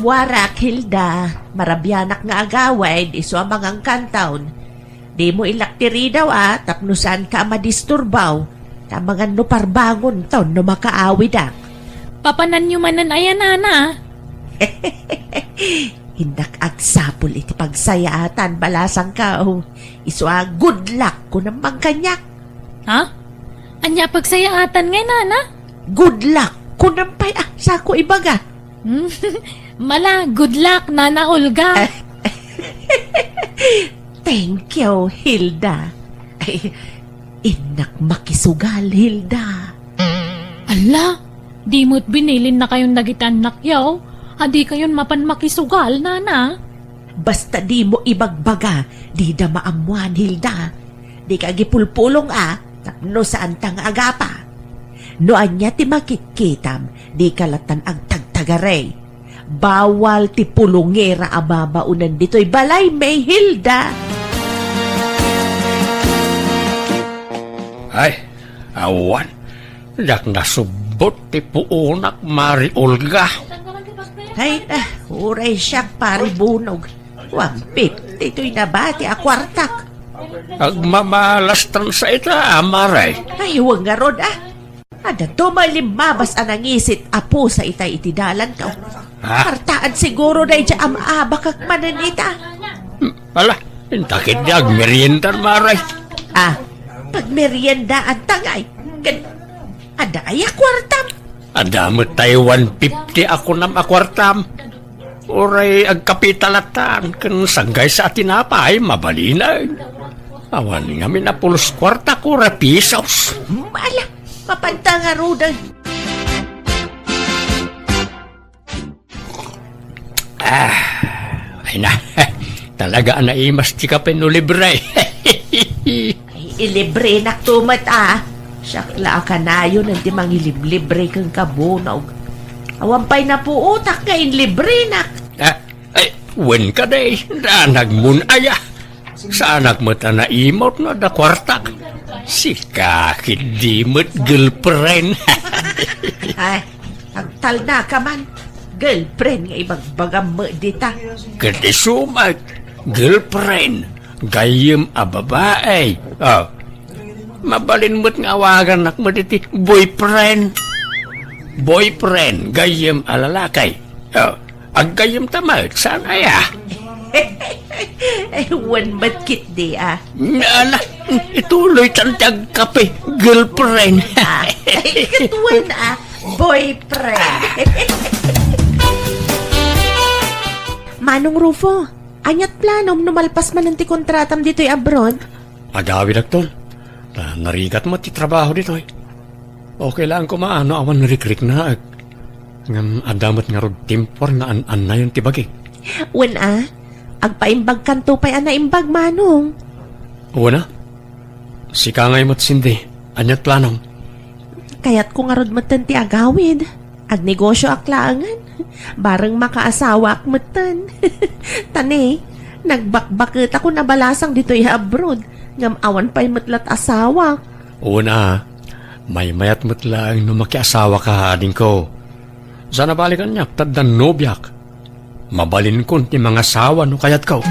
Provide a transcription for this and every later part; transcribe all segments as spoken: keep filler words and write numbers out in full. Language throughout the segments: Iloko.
Warak, Hilda, marabianak nga agawid, isu a mangangkantaon. Dimo ilak ti ridaw a, tapno saanka a madisturbaw, ta mangan no parbangonton no makaawidak. Papananyo manen aya, nana? Innak agsapul iti pagsayaatan, balasangka, o. Isu a, good luck, kunam man kaniak. Ha? Ania pagsayaatan ngay, nana? Good luck, kunam pay a, sako ibaga. Mala, good luck, Nana Olga. Thank you, Hilda. Ay, innak makisugal, Hilda. Ala, di met binilinnakayon dagiti annakyo, a dikayon mapan makisugal, nana. Basta dimo ibagbaga, dida maammoan, Hilda. Dika agipulpulong a, tapno saanta nga agapa. No ania ti makitkitam, dika lattan agtagtagari. Bawal ti pulongera a babaonen ditoy balaymi, Hilda. Ay, awan. Diak nasubbot ti puonak, Mari Olga. Ay, ah, uray siak, Pari Bunog. One fifty toy nabati a kuartak. Agmamalastan sa ita, Mari. Ay, wen ngarud, ah. Adda to may limmabas a nangisit a pusa itay iti dalanto. Ha? Partaan siguro daydiay a maabakak manen ita. Hmm, ala, inta ketdi agmerienda, Mari. Ah, pagmeriendaan ta ngay. Ken, adda aya kuartam? Adda met tay one fifty a kunam a kuartam. Uray agkapita lattan, ken sanggaysa a tinapay, mabalinen. Awan ngamin a pulos kuarta, kora pisos. Ala, mapanta ngaruden. Ah, ay na. Talaga a naimas ti kape no libre. Ay, ilibrenak to met, ah. Siak la a kanayon ti mangiliblibre kenka, Bunog. Awan pay napuotak nga inlibrenak. Ah, ay, wen kadi, danag mon aya. Saanak met a naimut no adda kuartak. Sika ketdi met girlfriend. Ay, agtalna ka man. Girlfriend nga ibagbagam met dita. Ket isu met, girlfriend, gayyem a babai. Oh. Mabalin met nga awagannak met iti boyfriend. Boyfriend, gayyem a lalaki. Oh. Aggayyem ta met, saan aya? Ay, wen met ketdi, ah. Ala, ituloytan ti agkape, girlfriend. Ah, ay, ket wen, ah, boyfriend. Manong Rufo, aniat planom no malpas manen ti kontratam ditoy abroad? Agawidakton. Ta narigat met ti trabaho ditoy. Okay lang koma no awan rikriknaek. Ngem adda met ngarud timpuar nga an-annayon ti bagik. Wen a, agpaimbagkanto pay a naimbag, Manong. Wen a. Sika ngay met, Cindy. Aniat planom? Kayatko ngarud metten ti agawid. Agnegosioak laengen. Bareng makaasawaak metten. Ta ne, nagbakbaketakon a balasang ditoy abroad. Ngem awan pay met lat asawa. Wen a, maymayat met laeng no makiasawaka, adingko. Saan a bale kaniak, ta adda nobiak. Mabalinkon ti mangasawa no kayatko.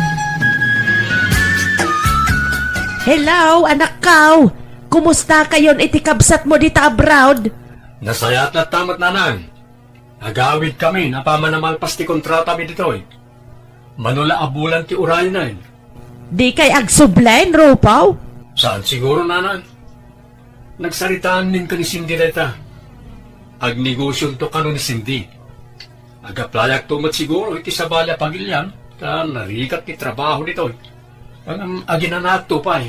Hello, anakko! Kumustakayon iti kabsatmo dita abroad? Nasayaat latta met, nanang. Agawidkamin apaman a malpas ti kontratami ditoy. Mano la a bulan ti uraynen. Dikay agsubli, Rufo? Saan siguro, nanang. Nagsaritaanmin ken ni Cindy dayta. Agnegosionto kano ni Cindy. Agaplayak to met siguro iti sabali a pagilian, ta narigat ti trabaho ditoy. Ngem aginanaak to pay.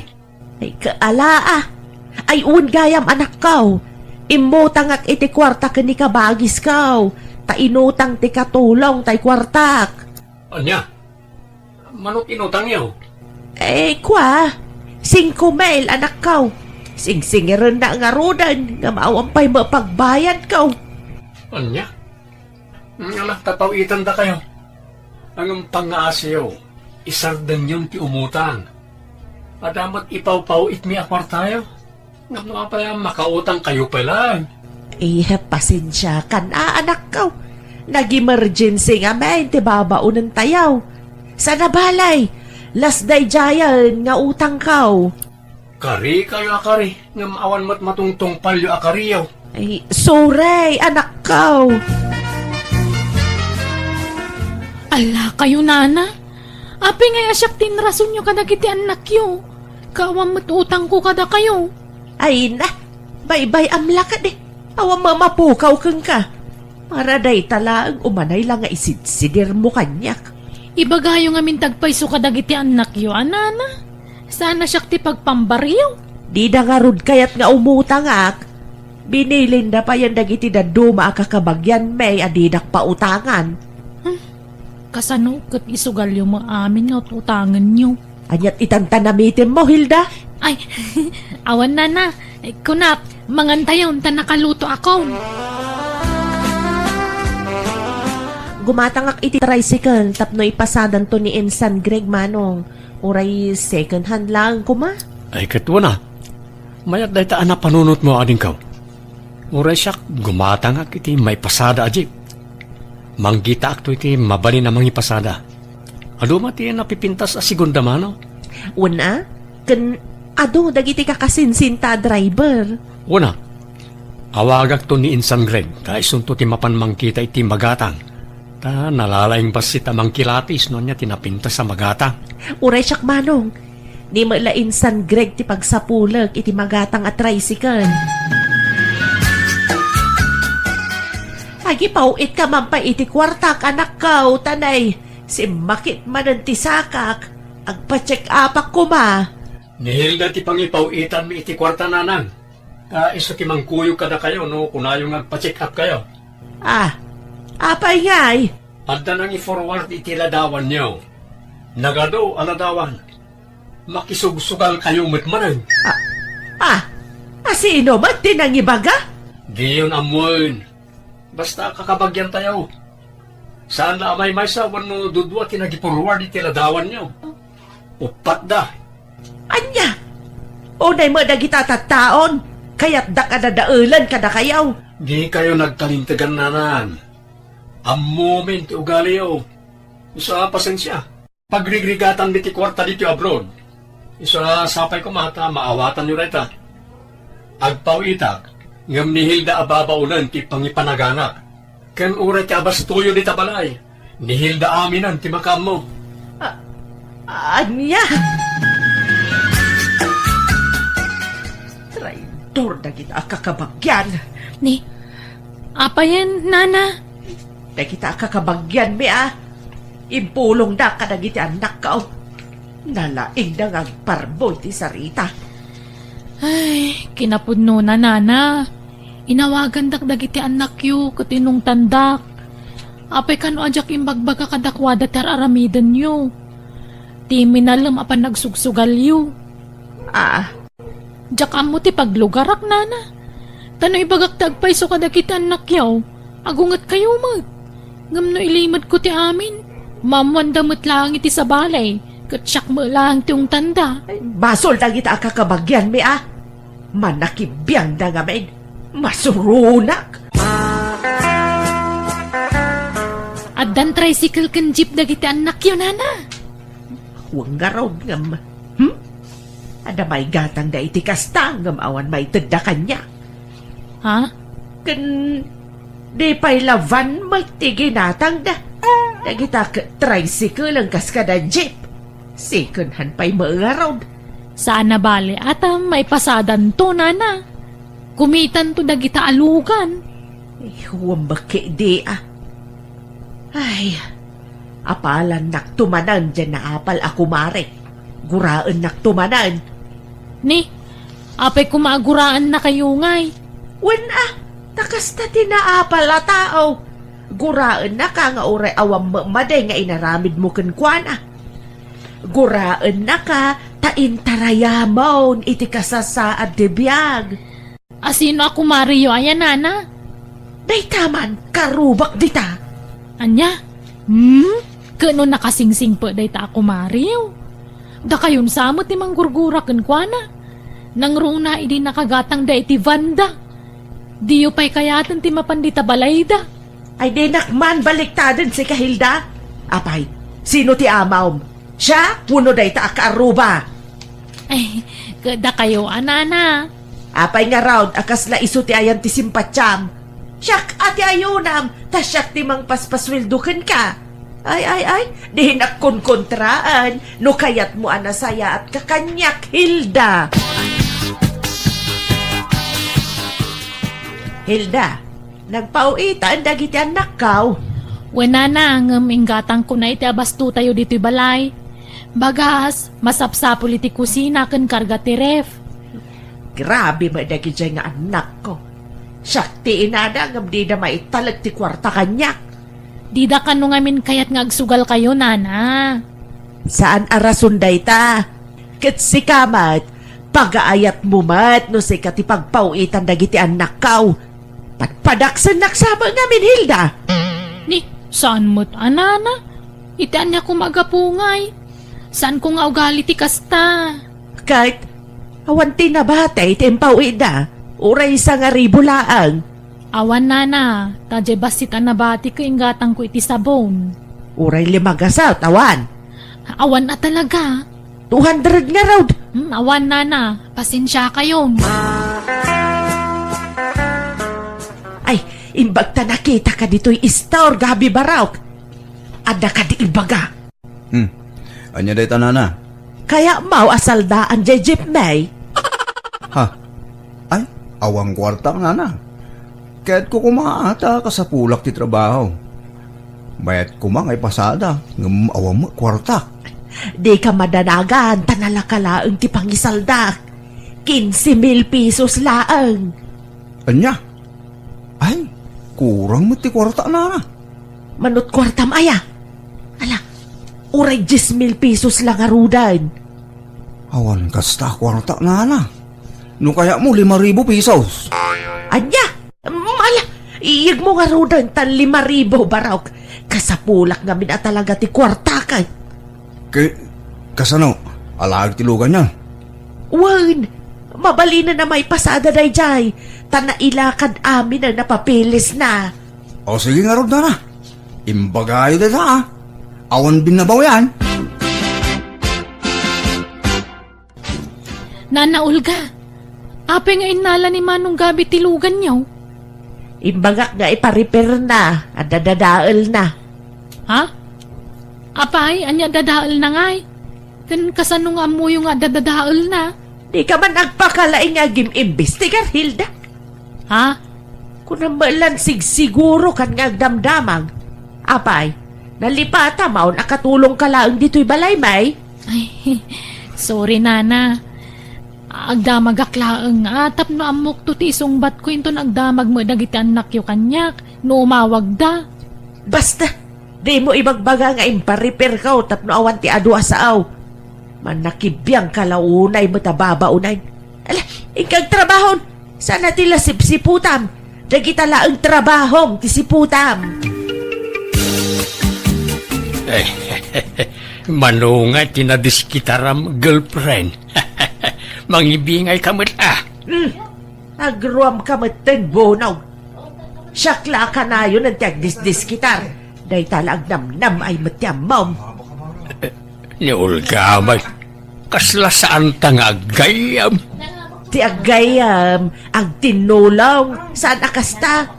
Ay, kaala, ah. Ay, wen gayam, anakko. Immutangak iti kuarta ken ni kabagisko. Ta inutang ti katulong tay kuartak. Ania? Mano ti inutangyo? Eh, kua, singko mil, anakko. Singsingirenna ngaruden, ngem awan pay mapagbayadko. Ania? Ala, tapaw-itandakayo. Ngem pangngaasiyo, isardenyon ti umutang. Adda met ipawpaw-itmi a kuartayo. Ngem no apay a makautangkayo pay laeng? Eh, pasensiakan a, anakko. Nag-emergency ngamin ti babaonentayo. Sana balay, las daydiayen nga utangko. Karikayo a kari, ngem awan met matungtungpalyo a kariyo. Ay, sorry, anakko. Ala kayo, nana. Apay ngay a siak ti inrasonyo kadagiti annakyo? Ket awan met utangko kadakayo. Ay na, baybay-am la kadi. Awan mamapukaw kenka. Para dayta laeng umanay la nga isidsidirmo kaniak. Ibagayo ngamin ti agpayso kadagiti annakyo, a nana. Saan a siak ti pagpambaryo? Dida ngarud kayat nga umutangak. Binilinda payen dagiti dadduma a kakabagianmi a didak pautangan. Hmm. Kasano ket isugalyo met amin nga ut-utangenyo? Aniat itan ta namitemmo, Hilda? Ay, awan, nana. Kunak, mangantayon ta nakalutoakon. Gumatangak iti tricycle tapno ipasadanto ni Insan Greg, Manong. Uray second hand laeng koma. Ay, ket wen a. Mayat dayta a napanunotmo, adingko. Uray siak, gumatangak iti maipasada a jeep. Manggitaakto iti mabalin a mangipasada. Adu met ti napipintas a segunda mano. Wen a, ken adu dagiti kakasinsinta a driver. Wen a, awagakto ni Insan Greg, ta isunto ti mapan mangkita iti magatang. Ta nalalaing bassit a mangkilatis no ania ti napintas a magatang. Uray siak, Manong. Ni met la Insan Greg ti pagsapulek iti magatang a tricycle. Agipaw-itka man pay iti kuartak, anakko, ta nay, simmakit manen ti sakak, agpa-check-upak koma. Ni Hilda ti pangipaw-itanmi iti kuarta, nanang. Ta isu ti mangkuyog kadakayo no kunayo nga agpa-check-upkayo. Ah, apay ngay? Adda nangi-forward iti ladawanyo. Nagadu a ladawan. Makisugsugalkayo met manen. Ah, ah, a sino met ti nangibaga? Diyon ammoen. Basta kakabagiantayo. Saan la a maymaysa wenno dudua ti nagi-forward iti ladawanyo. Uppat da. Ania? Unay met dagita tattaon, kayatdak a dadaelen kadakayo. Dikayo nagkalintegan, nanang. Ammomin ti ugaliyo. Isu a pasensia. Pagrigrigatanmi ti kuarta ditoy abroad. Isu a sapay koma ta maawatanyo dayta. Agpaw-itak, ngem ni Hilda a babaonen ti pangipanaganak. Ken uray ti abastoyo dita balay, ni Hilda aminen ti makaammo. A-, ania? Traidor dagita a kakabagian. Ni, apayen, nana? Dagita a kakabagianmi a impulongda kadagiti annakko. Nalaingda nga agparbo iti sarita. Ay, kinapudnona, nana. Inawagandak dagiti annakyo ket inungtandak. Apay kano a diak imbagbaga kadakuada ti ar-aramidenyo? Ti minalem a panagsugsugalyo. Ah, Diak ammo ti paglugarak, nana. Ta no ibagak ti agpayso kadagiti annakyo, agungetkayo met. Ngem no ilimedko ti amin, maammoanda met laeng iti sabali, ket siak met laeng ti ungtanda. Ay, basol dagita a kakabagianmi a. Manakibiangda ngamin. Masuronak. Addan tricycle ken jeep dagiti annakyo, nana. Wen ngarud ngem, hmm? Adda maigatangda iti kasta ngem awan maitedda kaniak. Ha? Ken di pay la van met ti ginatangda. Dagita ket tricycle a kas kada jeep. Second hand pay met ngarud. Saan a bale a ta maipasadanto, nana. Kumitanto dagita a lugan. Ay, huwam bakke di, ah. Ay, apalannakto manen diay naapal a kumare. Guraennakto manen. Ni, apay koma a guraennakayo ngay? Wen, ah, ta kasta ti naapal a tao. Guraennaka nga uray awan met madi nga inaramidmo kenkuana. Guraennaka ta intarayamon iti kasasaad ti biag. A sino a kumareyo aya, nana? Dayta man, karubak dita. Ania? Hmm? Ket no nakasingsingpet dayta a kumareyo? Dakayon sa met ti manggurgura kenkuana. Nangruna idi nakagatangda iti vanda. Diyo pay kayaten ti mapan dita balayda. Ay, dinak man baliktaden sika, Hilda. Apay, sino ti amawm? Siak wenno dayta a kaarruba? Ay, ket dakayo a nana. Apay ngarud a kasla isu ti ayan ti simpatiam? Siak a ti ayonam, ta siak ti mangpaspasueldo kenka. Ay, ay, ay, dinak konkontraan no kayatmo a nasayaatka kaniak, Hilda. Hilda, nagpau-itan dagiti annakkaw? Wen, nana, ngem inggatangkon a iti abastotayo ditoy balay. Bagas, masapsapul iti kusina ken karga ti ref. Grabe met dagidiay nga annakko. Siak ti inada ngem dida maitalek ti kuarta kaniak. Dida kano ngamin kayat nga agsugalkayo, nana. Saan a rason dayta. Ket sika met, pagaayatmo met no sika ti pagpau-itan dagiti annakkaw. Padpadaksennak sa met ngamin, Hilda. Ni, saan met a nana? Iti ania koma a gapu ngay? Saanko nga ugali ti kasta. Ket, awan ti nabati ti impau-itda, uray sangaribu laeng. Awan, nana, ta diay bassit a nabati ket inggatangko iti sabon. Uray lima gasut, awan. Awan a talaga. Two hundred ngarud. Hmm, awan, nana. Pasensiakayon. Ay, imbag ta nakitaka ditoy istor, Gabi Barok. Adda kadi ibaga. Hmm. Ania dayta, nana? Kayatmo a saldaan diay jeepney? Ha? Ay, awan kuartak, nana. Kayatko koma ta kasapulak ti trabaho. Bayat koma nga ipasada, ngem awan met kuartak. Dika madanagan, ta nalaka laeng ti pangisaldak. Kinse mil pesos laeng. Ania? Ay, kurang met ti kuarta, nana. Manut kuartam aya? Ala, uray dies mil pesos la ngaruden. Awan kasta kuarta, nana. No kayatmo, lima ribu pesos. Ania? Mm, ala, iyegmo ngaruden ta lima ribu, Barok. Kasapulak ngamin a talaga ti kuartak. Ke-, kasano? Alaek ti luganyo? Wen, mabalinen a maipasada daydiay, ta nailakad amin a napapilisna. O, sige ngarud, nana. Imbagayo dayta, a. Awan binnabaw yan. Nana Olga, apay nga innala ni Manong Gabi ti luganyo? Imbagak nga iparepairna, adda dadaelna. Ha? Apay, ania dadaelna ngay? Ken kasano nga ammoyo nga adda dadaelna? Dika man agpakalaing nga agim-imbestigar, Hilda. Ha? Kunam met la sigsiguro ken nga agdamdamag. Apay, nalipatam a katulongka laeng ditoy balay, may? Ay, sorry, nana. Agdamagak laeng, a, tapno ammokto ti isungbatko inton agdamag met dagiti annakyo kaniak no umawagda. Basta, dimo ibagbaga nga imparepairko tapno awan ti adu a sao. Mannakibiangka la unay met a babaonen. Ala, inka agtrabahon. Saan a ti la sipsiputam. Dagita laeng trabahom ti siputam. Eh, mano nga ti nadiskitaram, girlfriend? Mangibingayka met, a. Hmm. Agruamka metten, Bonong. Siak la a kanayon ti agdisdiskitar. Dayta la agnamnam-ay met ti ammom. Ni Olga met, kasla saanta nga aggayyem? Ti aggayyem, agtinnulong, saan a kasta?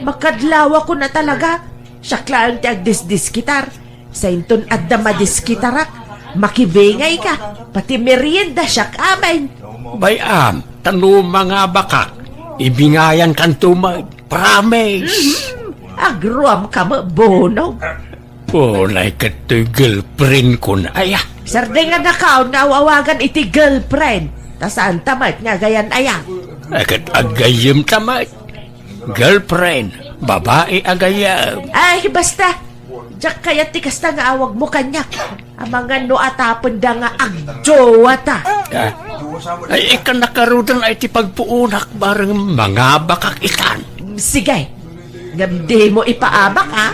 Makadlawakon a talaga. Siak laeng ti agdisdiskitar. Sainton adda madiskitarak, makibingayka, pati merienda siak amin. Bay-am, ta no mangabakak, ibingayankanto met, promise. Mhm. Agruamka met, Bonong. Unay ket toy girlfriendkon aya. Sardengannakaon nga aw-awagan iti girlfriend, ta saanta met nga agayan aya. Ay, ket aggayyemta met. Girlfriend, babai a gayyem. Ay, basta. Diak kayat ti kasta nga awagmo kaniak. Amangan no atapenda nga agjowata. Ah. Ay, ikkan nakarudan ay ti pagpuonak bareng mangabakak itan. Sige. Ngem dimo ipaabak, a.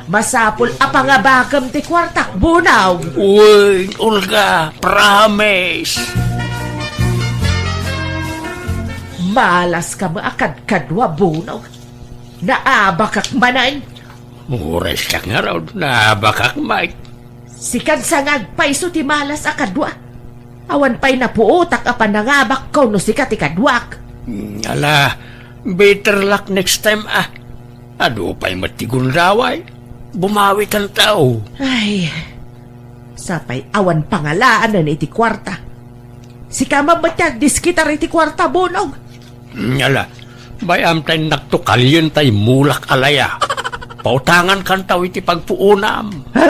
Masapul a pangabakem ti kuartak, Bonong. Uy, Olga, promise. Malas kamo a kadkadua, Bonong. Naabakak manen. Uray siak ngarud, naabakak met. Sikan sa nga agpayso ti malas a kadua. Awan pay napuotak a panangabak no sika ti kaduak. Hmm, ala, better luck next time, ah. Adu pay met ti gundaway. Bumawikanto. Ay, sapay awan pangalaanan iti kuarta. Sika man met ti agdiskitar iti kuarta, Bonong. Hmm, ala, bay-am ta innakto kalien tay mulak a laya. Pautangankanto iti pagpuonam. Ha?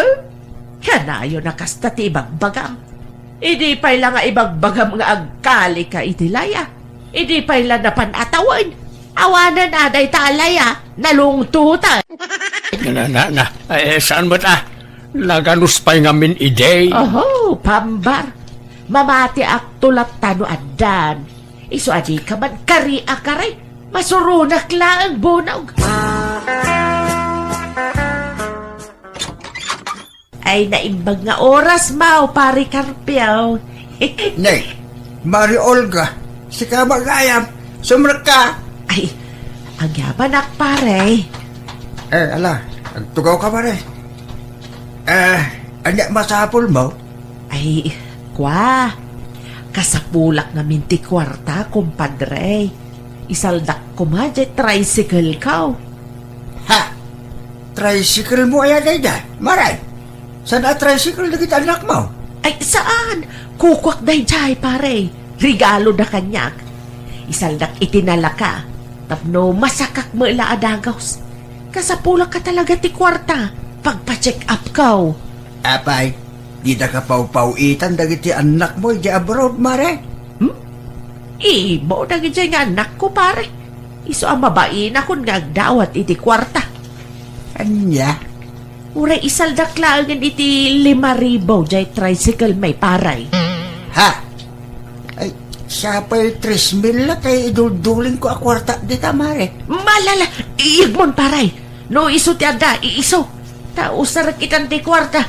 Kanayon a kasta ti ibagbagam. Idi pay la nga ibagbagam nga agkalika iti laya. Idi pay la napan a tawen. Awanen a dayta a laya, nalungtotan. Na, na, na, na. Eh, saan met, ah? Naganus pay ngamin idi. Oho, pambar. Mamatiakto latta no addan. Isu a dika man kari a kari. Masuronak laeng, Bonong. Ay, naimbag nga oras, Mao, Pare Carpio. Ne, Mari Olga, sika met gayam, sumrekka. Ay, agyamanak, pare. Eh, ala, agtugawka, pare. Eh, ania masapulmo? Ay, kua, kasapulak ngamin ti kuarta, kumpadre. Isaldak koma diay tricycle-ko. Ha? Tricycle-mo aya daydiay, Mare? Saan a tricycle dagiti annakmo? Ay, saan? Kukuak daydiay, pare. Regaloda kaniak. Isaldak iti nalaka tapno masakak met la a dagus. Kasapulak ka talaga ti kuarta. Pagpa-check up-ko. Apay, dida kapawpaw-itan dagiti annakmo idiay abroad, Mare? Hmm? Imo dagidiay nga annakko, pare. Isu a mabainakon nga agdawat iti kuarta. Ania? Uray isaldak laengen iti lima ribu diay tricycle-mi, pare. Ha? Ay, sapay tres mil la tay iduldulingko a kuarta dita, Mare. Malala, iyegmon, pare. No isu ti adda, iisu. Ta usarek itan ti kuarta.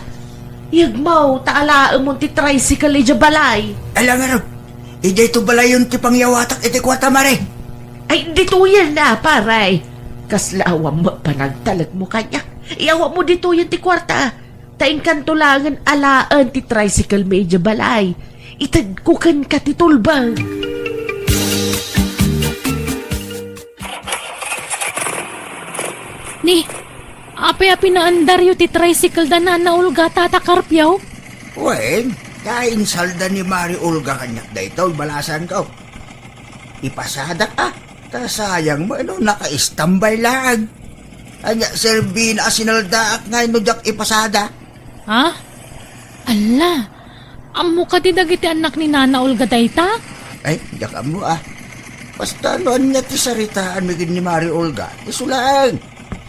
Iyegmo, ta alaemon ti tricycle idiay balay. Ala ngarud, idiay to balayon ti pangyawatak iti kuarta, Mare. Ay, ditoyen a, pare. Kasla awan met panagtalekmo kaniak. Iyawatmo ditoyen ti kuarta. Ta inkanto laengen alaen ti tricycle-mi idiay balay. Itedko kenka ti tulbeng. Ni, apay a pinaandaryo ti tricycle da Nana Olga, Tata Carpio? Wen, ta insalda ni Mari Olga kaniak daytoy, balasanko. Ipasadak, ah. Ta sayang met no naka-istambay laeng. Ania, serbina a sinaldaak ngay no diak ipasada? Ha? Alla, ammo kadi dagiti annak ni Nana Olga dayta? Ay, diak ammo, ah. Basta no ania ti saritaanmi ken ni Mari Olga, isu laeng.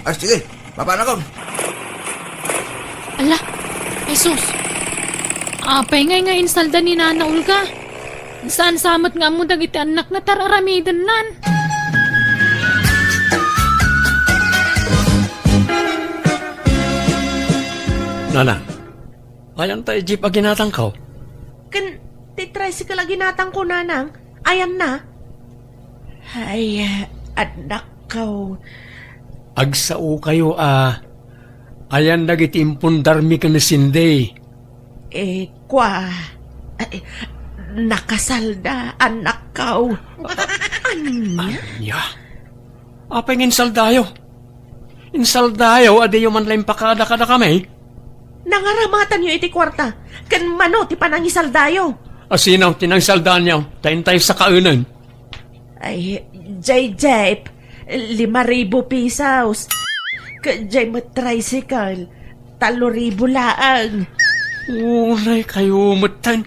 Ah, sige, mapanakon. Ala, Jesus! Apay ngay nga insalda ni Nana Olga? Saan sa met nga ammo dagiti annakna ta ar-aramidennan? Nanang, ayan ta jeep a ginatangko? Ken ti tricycle a ginatangko, Nanang. Ayanna? Ay, annakko. Agsaokayo a ayan dagiti impundarmi ken ni Cindy. Eh, kua. Ay, nakasalda, annakko. Ania? Ania? Apay nga insaldayo? Insaldayo a diyo man la impakada kadakami? Nangaramatanyo iti kuarta, ken mano ti panangisaldayo? A sino ti nangisaldaanyo? Ta intay sakaenen. Ay, jay jeep, lima ribu pesos. Ket jay met tricycle, tallo ribu laeng. Uray kayo metten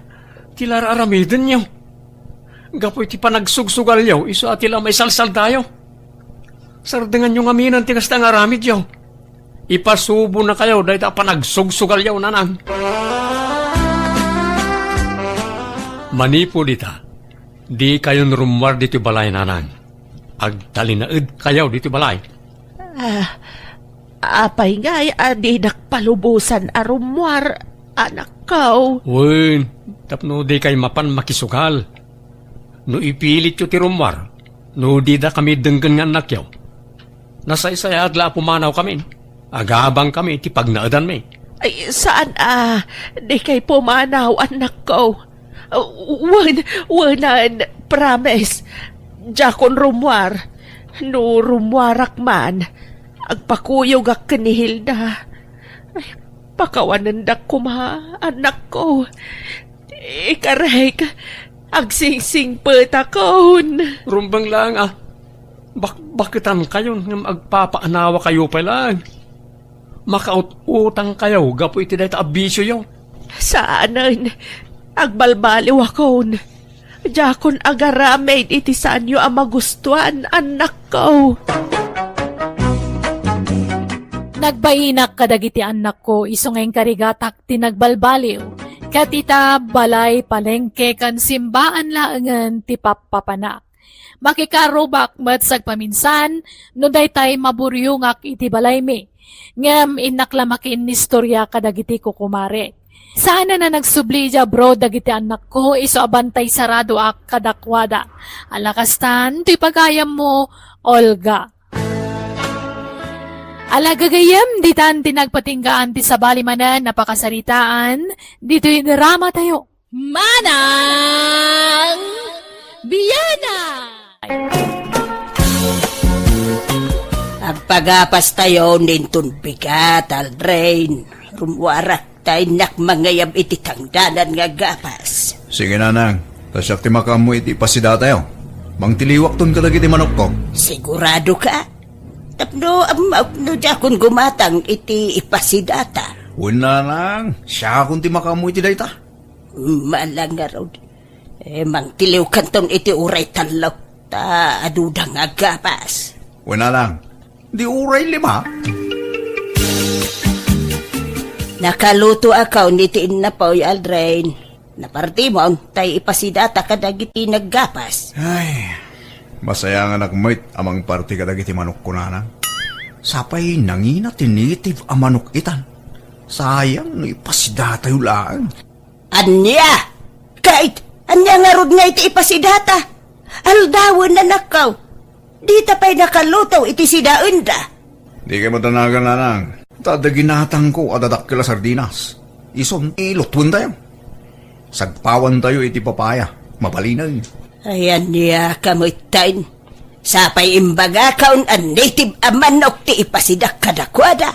ti la ar-aramidenyo. Gapu iti panagsugsugalyo, isu a ti la maisalsaldayo. Sardenganyo ngaminen ti kasta nga aramidyo. Ipasubonakayo dayta a panagsugsugalyo, Nanang. Manipud ita, dikayon rummuar ditoy balay, Nanang. Agtalinaedkayo ditoy balay. Ah, apay ngay a dinak palubosan a rummuar, annakko? Wen, tapno dikay mapan makisugal. No ipilityo ti rummuar, no didakami denggen nga annakyo, nasaysayaat la a pumanawkamin. Agabangkami iti pagnaedanmi. Ay, saan a, dikay pumanaw, annakko. Wen, wenen, promise. Diakon rummuar. No rummuarak man, agpakuyogak ken ni Hilda. Ay, pakawanendak koma, annakko. Ikarek, agsingsingpetakon. Rumbeng laeng a, bakbaketankayon ngem agpapaanawakayo pay laeng. Makaut-utangkayo gapu iti dayta a bisioyo. Saanen, agbalbaliwakon. Diakon agaramid iti saanyo a magustuan, annakko. Nagbainak kadagiti annakko isu nga inkarigatak ti nagbalbaliw, ket ita balay palengke ken simbaan laengen ti pappapanak. Makikarubak met sagpaminsan no daytay maburyongak iti balaymi. Ngem innak la makiinnistoria kadagiti kukumarek. Saanen a nagsubli idiay abroad dagiti annakko isu a bantay saradoak kadakuada. Ala kastan, ti pagayammo, Olga. Ala gagayyem, ditan ti nagpatinggaan ti sabali manen a pakasaritaan ditoy dramatayo. Manang Biana! Agpagapastayo ninton bigat, Aldrin. Rummuarak ta innak mangayab iti tangdanan nga gapas. Sige, nanang. Ta siak ti makaammo iti ipasidatayo. Mangtiliwakton kadagiti manokko. Sigurado ka? Tapno ammaok no diakon gumatang iti ipasidata. Wen, nanang. Siakon ti makaammo iti dayta. Malangarud. Eh, mangtiliwkanton iti uray tallo. Ta aduda nga gapas. Wen, nanang. Di uray lima? Nakalutoakon iti innapoy, Aldrin. Napartimon, tay ipasidata kadagiti naggapas. Ay, masayanganak met a mangparti kadagiti manok, kunana. Sapay nangina ti native a manok itan. Sayang no ipasidatayo laeng. Ania? Ket ania ngarud nga iti ipasidata? Aldawen, annakko. Dita pay nakaluto iti sidaenda. Dikay madanagan, nanang. Ta adda ginatangko a dadakkel a sardinas. Isun, ilutwentayo. Sagpawantayo iti papaya. Mabalinen. Ay, ania ka metten? Sapay imbagakon a native a manok ti ipasidak kadakuada.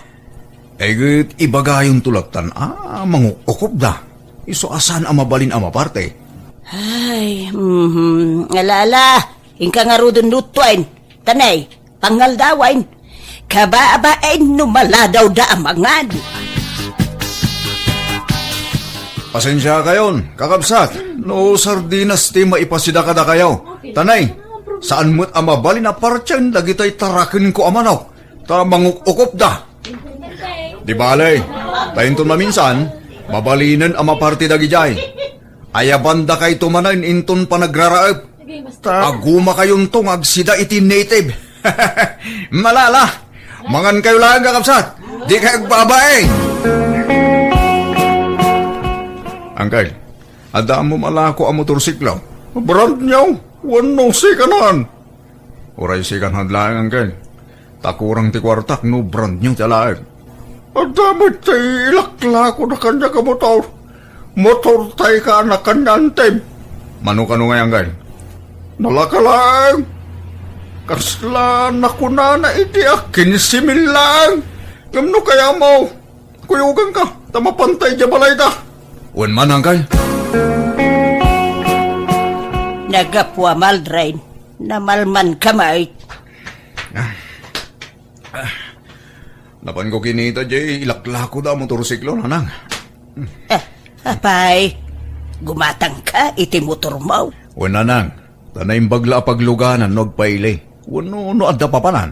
Ay, ket ibagayonto lattan a manguk-ukopda. Isu a saan a mabalin a maparte. Ay, mhm. Ala, ala. Inka ngaruden lutoen. Tanay, pangaldawen. Kababaen no maladawda a mangan. Pasensiakayon, kakabsat, no sardinas ti maipasida kadakayo. Tanay, saan met a mabalin a partien dagitoy tarakenko a manok, ta manguk-ukopda. Di bale, ta inton maminsan, mabalinen a maparti dagidiay. Ayabandakayto manen inton panagraraep. Ta agumakayonto nga agsida iti native. Malala, mangankayo laeng, kakabsat. Dikay agbabain. Uncle, adda ammo malako a motorsiklo. Brand new, wenno second hand? Uray second hand laeng, uncle. Ta kurang ti kuartak no brand new ti alaek. Adda met ti ilaklakoda kaniak a motor. Motor tay kaanakan ni Antem. Mano kano ngay, uncle? Nalaka laeng. Kasla nakunana iti a kinse mil laeng. Ngem no kayatmo, kuyoganka, ta mapantay diay balayta. Wen man, uncle. Nagapu a Maldren, namalmanka met. Ah. Ah. Napanko kinita diay ilaklakoda a motorsiklo, nanang. Ah, apay, gumatangka iti motormo? Wen, nanang, ta naimbag la a pagluganan no agpaili. Wenno no adda papanan.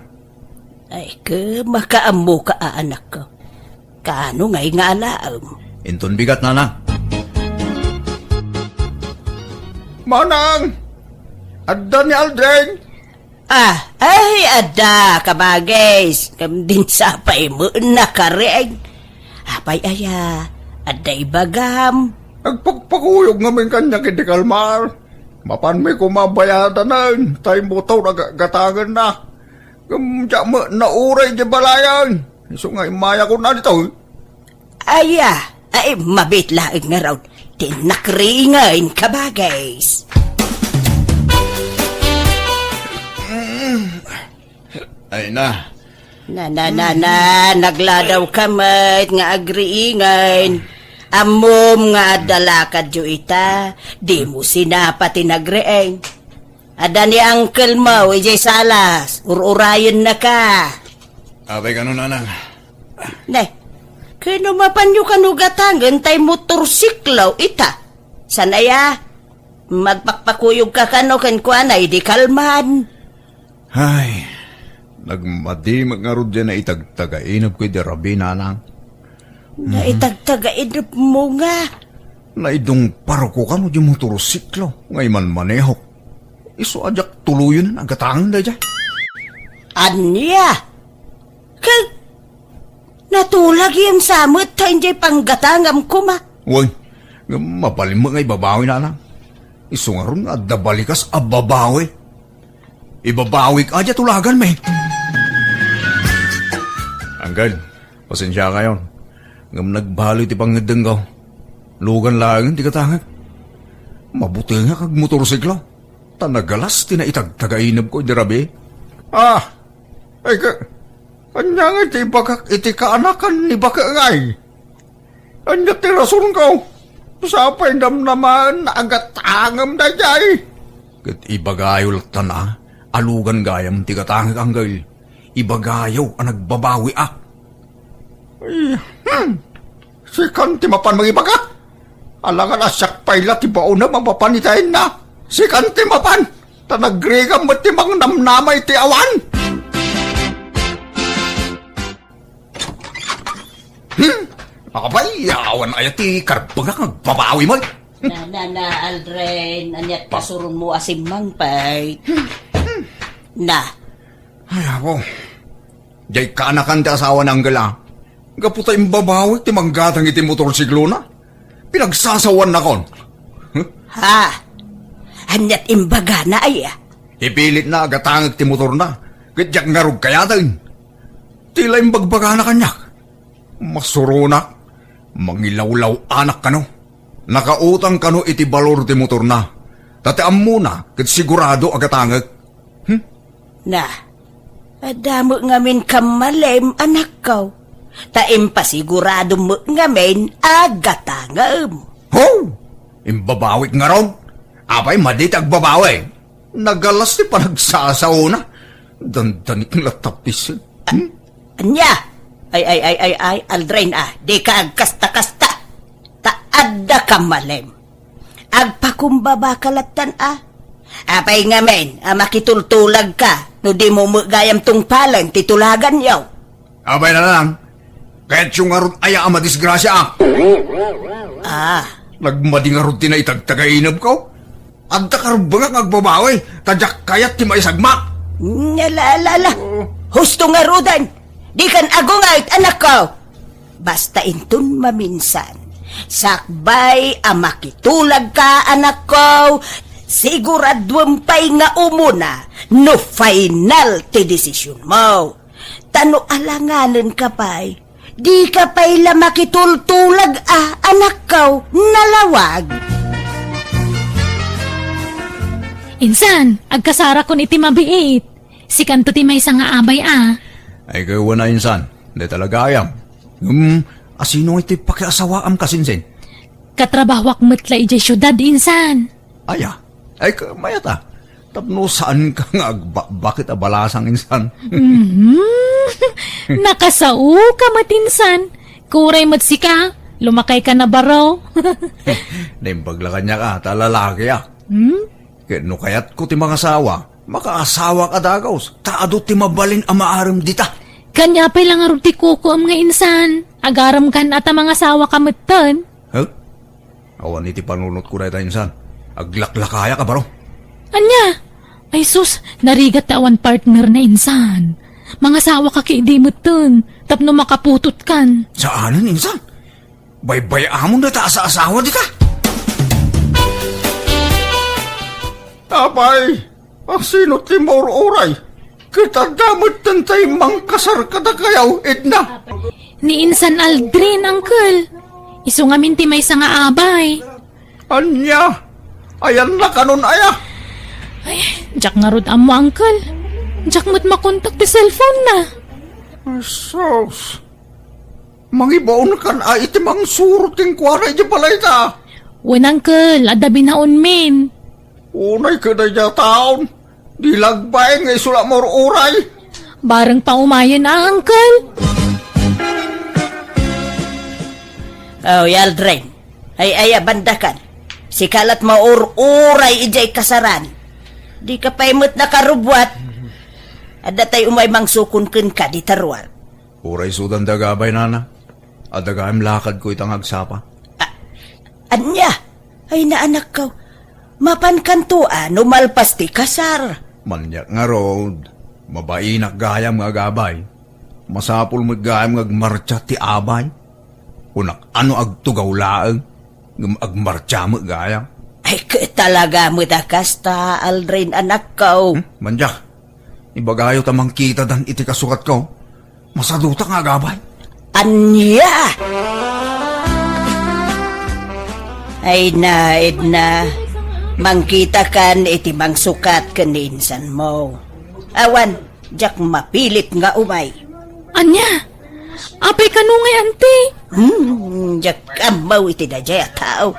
Ay, ket makaammoka a, anakko. Kaano ngay nga alaem? Inton bigat, nanang. Manang! Adda ni Aldrin! Ah, ay, adda, kabagis. Ngem dinak sapay met nakareng. Apay aya, adda ibagam? Agpakpakuyog ngamin kaniak iti kalmar. Mapanmi koma bayadanen, tay motor a ga-, gatangenna. Ngem diak met nauray diay balayen. Isu nga immayakon na ditoy. Aya, ay, mabit laeng ngarud ti nakriingan, kabagis. Ay na. Na, na, na, na, nagladaw ka met nga agriingan. Ammom nga adda lakadyo ita, dimo sinapa ti nagriing. Adda ni uncle mo, idiay salas, ur-urayenna ka. Apay kano, nanang? Ne, kano mapanyo kano gatangen tay motorsiklo ita? San aya? Magpakpakuyog ka kano kenkuana idi kalman. Ay, nagmadi met ngarud diay naitagtagainep ko idi rabii, nanang. Naitagtagainep mo nga? Naidungparko kano diay motorsiklo nga imanmanehok. Isu a diak tuloyen a gatangen daydiay. Ania? Ket natulag yam sa met ta idiay panggatangam koma. Wen, ngem mabalin met nga ibabawi, nanang. Isu ngarud nga adda balikas a babawi. Ibabawik a diay tulaganmi. Uncle, pasensiakayon. Ngem nagbaloy ti pangngeddengko. Lugan laengen ti gatangek. Mabutengak agmotorsiklo. Ta nagalas ti naitagtagainep ko idi rabii. Ah, ay ka, ania nga ti ibagak iti kaanakan ni Bake ngay? Ania ti rasonko? Sapay namnamaen a gatangem daydiay. Ket ibagayo latta a, alugan gayam ti gatangek, Uncle. Ibagayo a nagbabawi a. Ay, hmm. Sikan ti mapan mangibaga. Alangan a siak pay la ti baonem a mapan itaenna. Sikan ti mapan. Ta nagrigam met ti mangnamnama iti awan. Hmm? Apay, awan aya ti karbengak nga agbabawi met? Na, na, na, Aldrin, ania't pasuronmo a simmangpet? Na. Ay, apo. Diay kaanakan ti asawa ni Uncle a. Gapu ta imbabawik ti manggatang iti motorsiklona. Pinagsasawaannakon. Huh? Ha? Ania't imbagana aya? Ipilitna a gatangek ti motorna. Ket diak ngarud kayaten. Ti la imbagbagana kaniak. Masuronak, mangilawlaw-anak kano. Nakautang kano iti balor ti motorna. Ta ti ammona ket sigurado a gatangek. Hmm? Na, adda met ngamin kammalem, anakko. Ta impasigurado met ngamin a gatangem. Ho! Imbabawik ngarud? Apay madi ti agbabawi? Nagalas ti panagsasaona. Dandanik la tapis. Hmm? Ania? Ay, ay, ay, ay, ay, Aldrin, ah, dika agkasta-kasta. Ta adda kammalem. Agpakumbaba ka lattan, ah. Apay ngamin a makitultulag ka no dimo met gayam tungpalen ti tulaganyo? Apay na lang. Kayatyo ngarud aya a madisgrasia, ah. Ah. Nagmadi ngarud ti naitagtagainep ko. Adda karbengak nga agbabawi, ta diak kayat ti maisagmak. Ala, ala, ala. Oo. Husto ngaruden. Dikan agunget, anakko. Basta inton maminsan, sakbay a makitulagka, anakko, siguraduem pay nga umuna no final ti desisionmo. Ta no alanganenka pay, dika pay la makitultulag a, anakko, nalawag. Insan, agkasarakon iti mabiit. Sikanto ti maysa nga abay a. Ay, ket wen a, insan, dayta la gayam. Ngem, asino ngay ti pakiasawaam kasinsin? Katrabahoak met la idiay siudad, insan. Aya, ay, ket mayat a. Tapno saanka nga agbakbakit a balasang, insan. Mhm. Nakasaoka met, insan. Kuray met sika, lumakayka na baro. Naimbag la kaniak a, ta lalaki a. Hmm? Ket no kayatko ti mangasawa, makaasawak a dagus, ta adu ti mabalin a maarem dita. Kaniapay la ngarud ti kukuem nga insan, agaremkan a ta mangasawaka metten. Huh? Awan iti panunotko dayta, insan. Aglaklakayak a baro. Ania? Ay sus, narigat ta awan partner na, insan. Mangasawaka ket idi metten, tapno makaputotkan. Saanen, insan. Baybay-amon dayta a saasawa dita. Apay, asino ti maur-uray? Ket adda metten tay mangkasar kadakayo, Edna. Ni insan Aldrin, uncle. Isu ngamin ti maysa nga abay. Ania? Ayanna kanon aya? Ay, diak ngarud ammo, uncle. Diak met makontak ti cellphone na. Ay, sus. Mangibaonkan a iti mangsurot kenkuana iti balayta. Wen, uncle, adda binaonmin. Unay ket daydiay a taon, di lagbaen nga isu la maur-uray. Bareng paumayen a, uncle. Oh, Aldrin. Ay, ay, abandakan. Sika la't maur-uray idiay kasaran. Dika pay met nakarubbuat. Adda tay umay mangsukon kenka dita ruar. Uray sudan da agabay, nana. Adda gayam lakadko ita nga agsapa. A-, ania? Ay, naanakko. Mapankanto a no malpas ti kasar. Maniak ngarud. Mabainak gayam nga agabay. Masapul met gayam nga agmartsa ti abay. Kunak, ano agtugaw laeng? Ngem agmartsa met gayam. Ay, ket talaga met a kasta, Aldrin, anakko. Hmm? Maniak. Ibagayo ta mangkitadan iti kasukatko. Masadutak nga agabay. Ania? Ay na, Edna. Mangkitakan iti mangsukat ken ni insanmo. Awan, diak mapilit nga umay. Ania? Apay kano ngay, anti? Hmm, diak ammo iti daydiay a tao.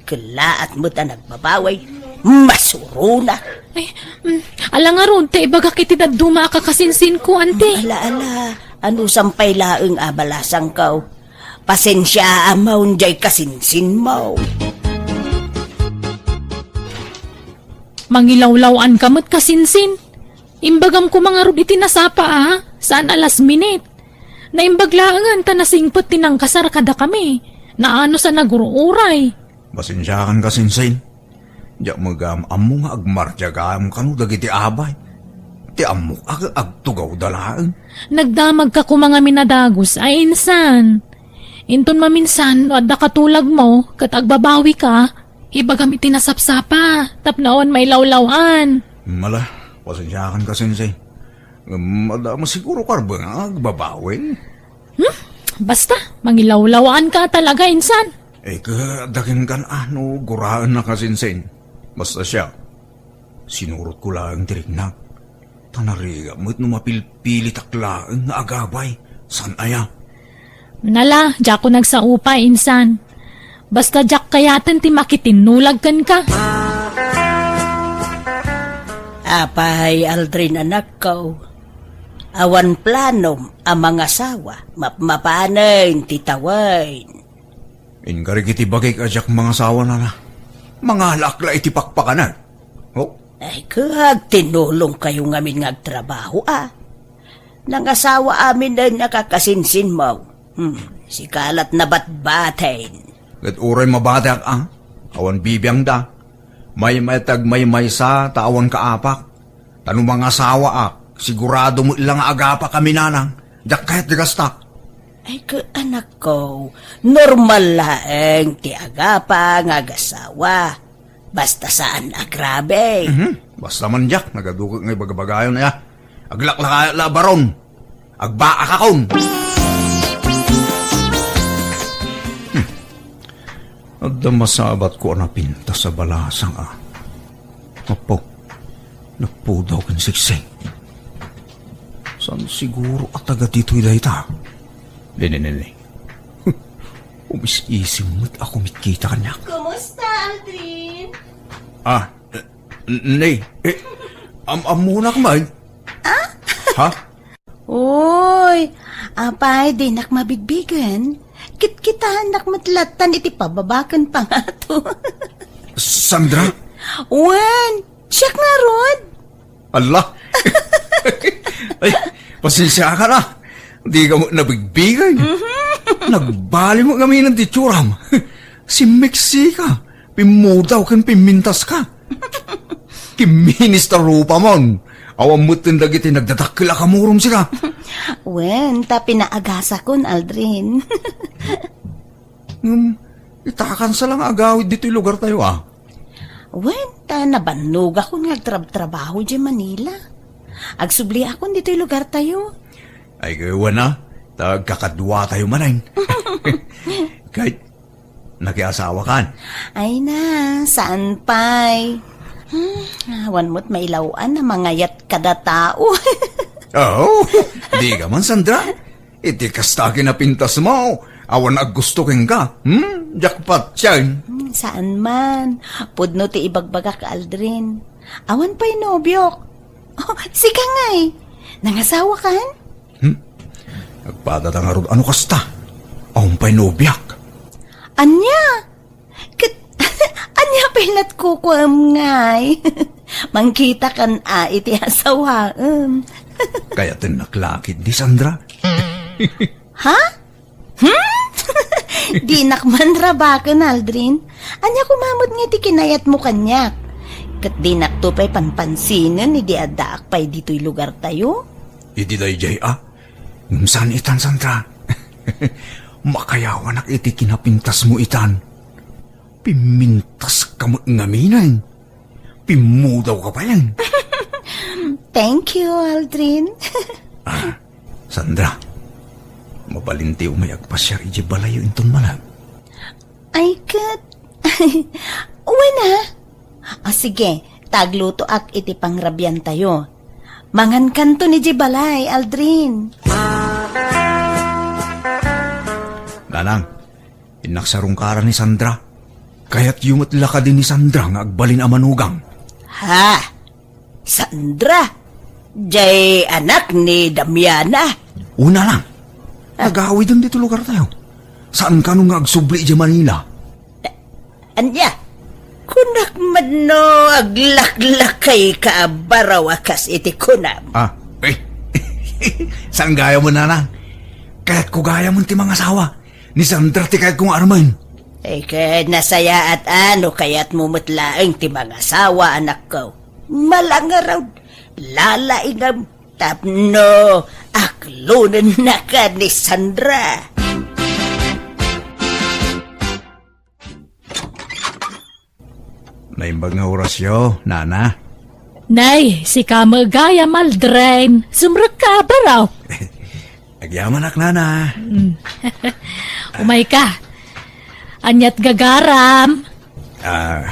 Kellaat met a nagbabawi. Masurona. Ay, mm, ala ngarud ta ibagak iti dadduma a kakasinsinko, anti. Ala, ala. Anusam pay laeng a balasangko. Pasensiaam diay kasinsinmo. Mangilawlaw-anka met, kasinsin. Imbagam koma ngarud iti nasapa a, saan a last minute. Naimbag laengen ta nasingpet ti nangkasar kadakami. Naanus a nagur-uray. Pasensiakan, kasinsin. Diak met gayam ammo nga agmartsa gayam kano dagiti abay. Ti ammok a agtugawda laeng. Nagdamagka koma ngamin a dagus a insan. Inton maminsan no adda katulagmo ket agbabawika, ibagam iti nasapsapa tapno awan mailawlaw-an. Ala, pasensiakan, kasinsin. Ngem adda masiguro karben nga agbabawi. Hmm? Basta, mangilawlaw-anka talaga, insan. Eh, ket adda kenka a no guraenna, kasinsin. Basta siak, sinurotko laeng ti riknak. Ta narigat met no mapilpilitak laeng nga agabay. Saan aya? Ala, diakon agsaupa, insan. Basta diak kayaten ti makitinnulag kenka. Apay, Aldrin, anakko. Awan planom a mangasawa, mapmapanen ti tawen. Inkarik iti bagik a diak mangasawa, nana. Mangalaak la iti pakpakanak. Oh? Ay, ket tinulongkayo ngamin nga agtrabaho, a. Nangasawa aminen a kakasinsinmo. Hmm, sika la't nabatbaten. Ket uray mabateak, a. Awan bibiangda. Maymayta agmaymaysa ta awan kaapak. Ta no mangasawaak, sigurado met la nga agapakami, nanang. Diak kayat ti gastak. Ay, ket anakko, normal laeng ti agapa nga agasawa. Basta saan a grabe. Mhm. Basta man diak, nagaduket nga ibagabagayon aya. Aglaklakayat la a baron. Agbaakakon. Hmm. Adda masabatko a napintas a balasang, a. Apo, nagpudaw ken siksing. Saan siguro a taga ditoy dayta? Nini, nini. Umis-isim met a kumitkita kaniak. Kumusta, Aldrin? Ah, eh, n-, ni, eh, am-, ammonak man. Ah? Ha? Uy, apay, dinak mabigbigen? Kitkitaennak met lattan iti pababaken pangato. Sandra? Wen, siak ngarud. Ala! Ay, pasensiakan, a. Dika met nabigbigen. Mhm. Nagbali met ngamin ti itsuram. Simmeksika. Pimmudaw ken pimmintaska. Kimminis ta rupamon. Awan metten dagiti nagdadakkel a kamurom sika. Wen, ta pinaagasakon, Aldrin. Ngem, itakansa la nga agawid ditoy lugartayo, a. Wen, ta nabannogakon nga agtrabtrabaho idiay Manila. Agsubliakon ditoy lugartayo. Ay, wen a, ta agkakaduatayo manen. Ket, nakiasawakan? Ay na, saan pay. Hmm, awan mo't mailaw-an a mangayat kada tao. Oh, di ka man, Sandra? Iti kasta a kinapintasmo, awan aggusto kenka. Hmm? Jackpot yan. Hmm, saan man. Pudno ti ibagbagak, Aldrin. Awan pay nobiok. Oh, sika ngay. Nangasawakan? Hmm? Agpadata ngarud no kasta. Awan pay nobiak. Ania? Ket, ania pay lat kukuam ngay? Mangkitakan a iti asawaem. Kayatennak la ketdi, Sandra. Ha? Hmm? Dinak man rabaken, Aldrin. Ania koma met nga ti kinayatmo kaniak? Ket dinakto pay panpansinen idi addaak pay ditoy lugartayo. Idi daydiay a? Ngem saan itan, Sandra. Makayawanak iti kinapintasmo itan. Pimmintaska met ngamin. Pimmudawka pay. Thank you, Aldrin. Ah, Sandra, mabalin ti umay agpasiar idiay balayyo inton malem. Ay, ket, wen a. Ah, sige, ta aglutoak iti pangrabiantayo. Mangankanton idiay balay, Aldrin. Nanang, innak sarungkaran ni Sandra. Kayatyo met la kadi ni Sandra nga agbalin a manugang. Ha? Sandra? Jay anak ni Damiana? Una lang. Ah. Agawiden ditoy lugartayo. Saan kano nga agsubli idiay Manila? Ania? Kunak met no aglaklakayka a baraw a kas iti kunam. Ah, eh. Saan gayam, Nanang? Kayatko gayam ti mangasawa. Ni Sandra ti kayatko nga armen. Ay, ket nasayaat a no kayatmo met laeng ti mangasawa, anakko. Malangarod, lalaingam, tapno aklonennaka ni Sandra. Naimbag nga orasyo, Nana. Nay, sika met gayam, Aldrin. Sumrekka a baraw. Agyamanak, Nana. Mm. Umayka. Aniat gagaram? Ah,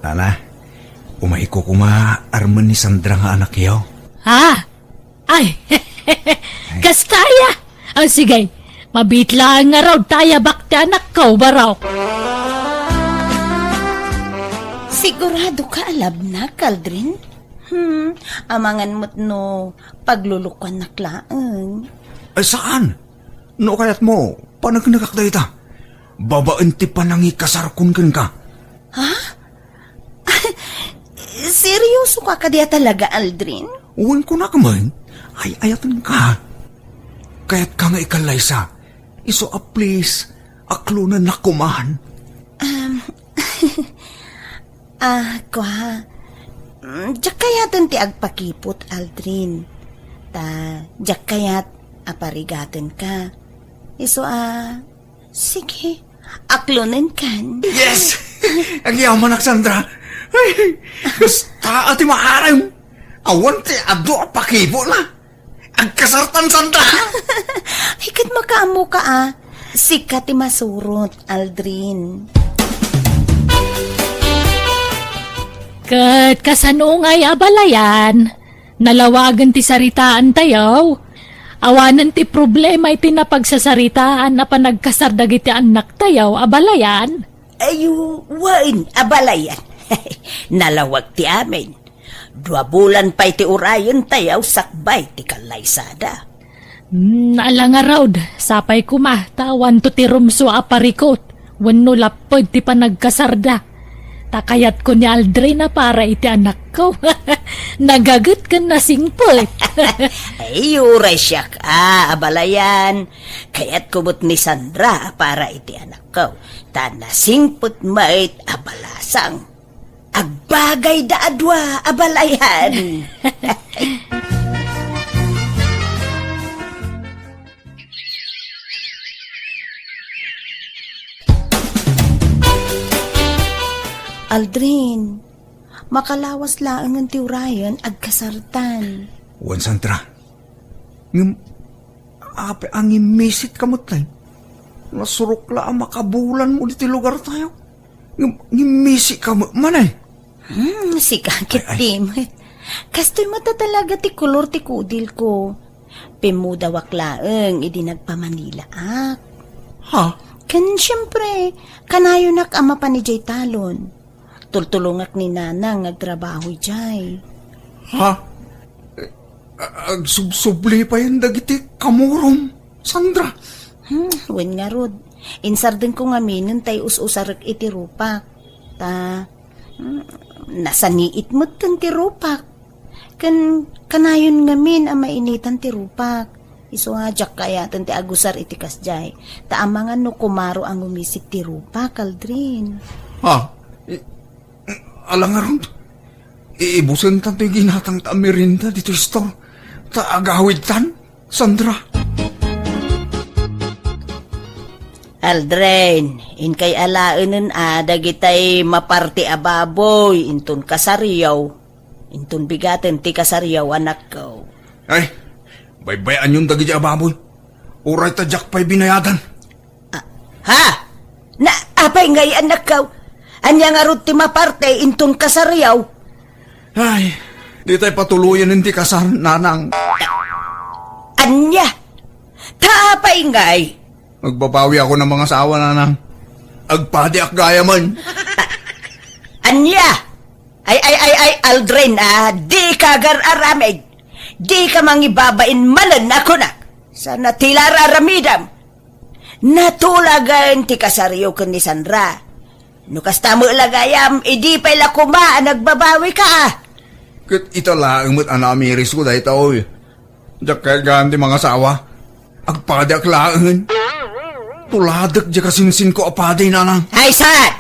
Nana, umayko koma armen ni Sandra nga anakyo. Ha? Ay, kasta aya? Ah, sige, mabiit laeng ngarud ta ayabak ti anakko, baraw. Siguradoka a labnak, Aldrin? Hmm, amangan met no paglulukuannak laeng. Ay, saan? No kayatmo, paneknekak dayta. Babaen ti panangikasarkon kenka. Ha? Seryoso ka kadi a talaga, Aldrin? Wen, kunak man, ay-ayatenka. Kayatka nga ikallaysa. Isu a please, aklonennak koman. Um, ah, kua. Mm, diak kayaten ti agpakipot, Aldrin. Ta, diak kayat a parigatenka. Isu a, sige, aklonenkan. Yes! Agyamanak, Sandra. Ay, kasta a ti maarem. Awan ti adu a pakipotna. Agkasartan, Sandra. Ay, ket makaammoka a. Sika ti masurot, Aldrin. Ket kasano ngay, abalayan? Nalawagen ti saritaantayo. Awanen ti problema iti napagsasaritaan a panagkasar dagiti annaktayo, abalayan. Ay, wen, abalayan. Nalawag ti amin. Dua bulan pay ti urayentayo sakbay ti kallaysada. Hmm, ala ngarud, sapay koma, ta awanto ti rumsua a parikut. Wenno lapped ti panagkasarda. Ta kayatko ni Aldrin a para iti anakko. Nagaget ken nasingpet. Ay, uray siak a, abalayan. Kayatko met ni Sandra a para iti anakko. Ta nasingpet met a balasang. Agbagayda a dua, abalayan. Aldrin, makalawas laengen ti urayen agkasartan. Wen, Sandra. Ngem, apay a ngimmisit ka met, tay? Nasurok la a makabulan mo ditoy lugar tayo. Ngem, ngimmisi ka met man, ay. Hmm, sika Ay, ay. Ket di met. Kastoy met a talaga ti kolor ti kudil ko. Pimmudawak laeng idi nagpamanilaak. Ha? Ken, siempre, kanayonak a mapan idiay talon. Tultulongak ni Nanang nga agtrabaho idiay. Ha? Eh, agsubsubli payen dagiti kamurom, Sandra? Hmm, wen ngarud. Insardengko ngaminen tay us-usarek iti rupak. Ta, hmm, nasaniit metten ti rupak. Ken kanayon ngamin a mainitan ti rupak. Isu a diak kayat ti agusar iti kasdiay. Ta amangan no kumaro a ngumisit ti rupak, Aldrin. Ha? I-, ala ngarud? Iibusentan toy ginatangta a merienda ditoy store. Ta agawidtan, Sandra. Aldrin, inkay alaenen a dagitay maparte a baboy inton kasariyo. Inton bigaten ti kasariyo, anakko. Ay, baybay-anyon dagiti a baboy. Uray ta diak pay binayadan. Ah, ha? Na, apay ngay, anakko? Ania ngarud ti maparte inton kasariyo? Ay, ditay patuloyen ti kasar, Nanang. Ania? Ta apay ngay? Agbabawi ako ng mga asawa, Nanang. Agpadiak gayamen. Ania? Ay, ay, ay, ay, Aldrin, ah, di ka agar-aramid. Di ka mangibabain manen a kunak. Sana ti la ar-aramidam. Natulagen ti kasariyo ken ni Sandra. No kasta met la gayam, idi pay la koma a nagbabawi ka, ah. Ket ita laeng met a naamiris ko dayta, oy. Diak kayat gaan ti mangasawa. Agpadiak laengen. Tuladek diay kasinsinko a padi, Nanang. Ay, saan?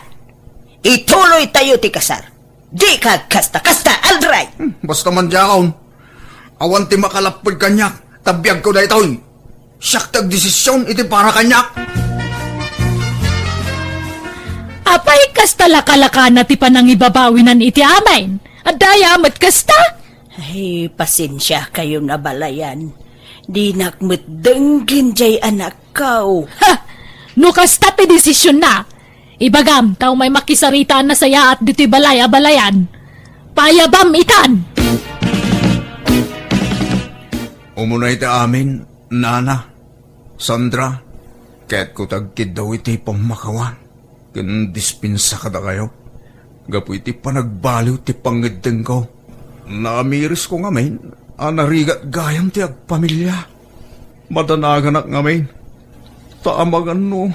Ituloy tayo ti kasar. Di ka kasta-kasta, Aldrin! Hmm, basta man diakon. Awan ti makalapped kaniak, ta biagko daytoy. Siak ti agdesisyon iti para kaniak. Apay, kasta lakalakana ti panangibabawinan iti amin? Adda aya met kasta? Ay, pasensiakayon a balayan. Dinak met denggen diay anakko. Ha! No kasta ti desisionna, ibagam ta umay makisarita a nasayaat ditoy balay a balayan. Paayabam itan! Umuna iti amin, Nana, Sandra, kayatko ti agkiddaw iti pammakawan ken dispensa kadakayo gapu iti panagbaliw ti pangngeddengko. Naamirisko ngamin a narigat gayam ti agpamilia. Madanaganak ngamin, ta amangan no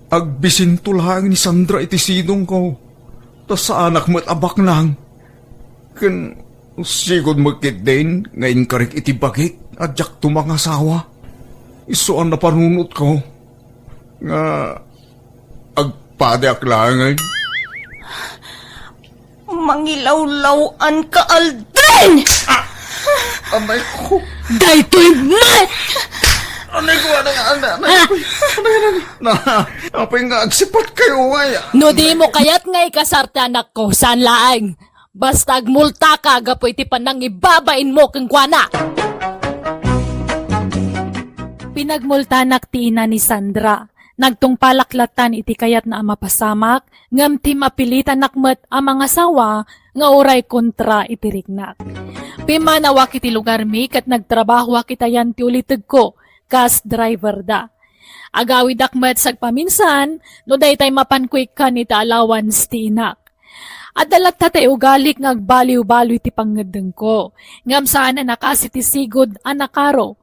agbisinto laeng ni Sandra iti sidongko, ta saanak met a baknang. Ken sigud met ketdin nga inkarik iti bagik a diakto mangasawa. Isu a napanunotko nga agpadiak laengen. Mangilawlaw-an ka, Aldrin! Ah! Anay ko. Daytoy met! Anay ko, anay, anay, anay ko. Anay, anay. Na, apay nga agsipat kayo, ay. No di mo kayat nga ikasar ti anakko, saan laeng. Basta agmultaka gapu iti panangibabain mo kenkuana. Pinagmultanak ti ina ni Sandra. Nagtungpalak lattan iti kayatna a mapasamak, ngem ti mapilitanak met a mangasawa nga uray kontra iti riknak. Pimmanawak iti lugarmi ket nagtrabahoak itayan ti ulitegko kas driver da. Agawidak met sagpaminsan no daytay mapanko ikkan iti allowance ti inak. Adda latta ti ugalik nga agbaliw-baliw ti pangngeddengko, ngem saan a nakasi ti sigud a nakaro.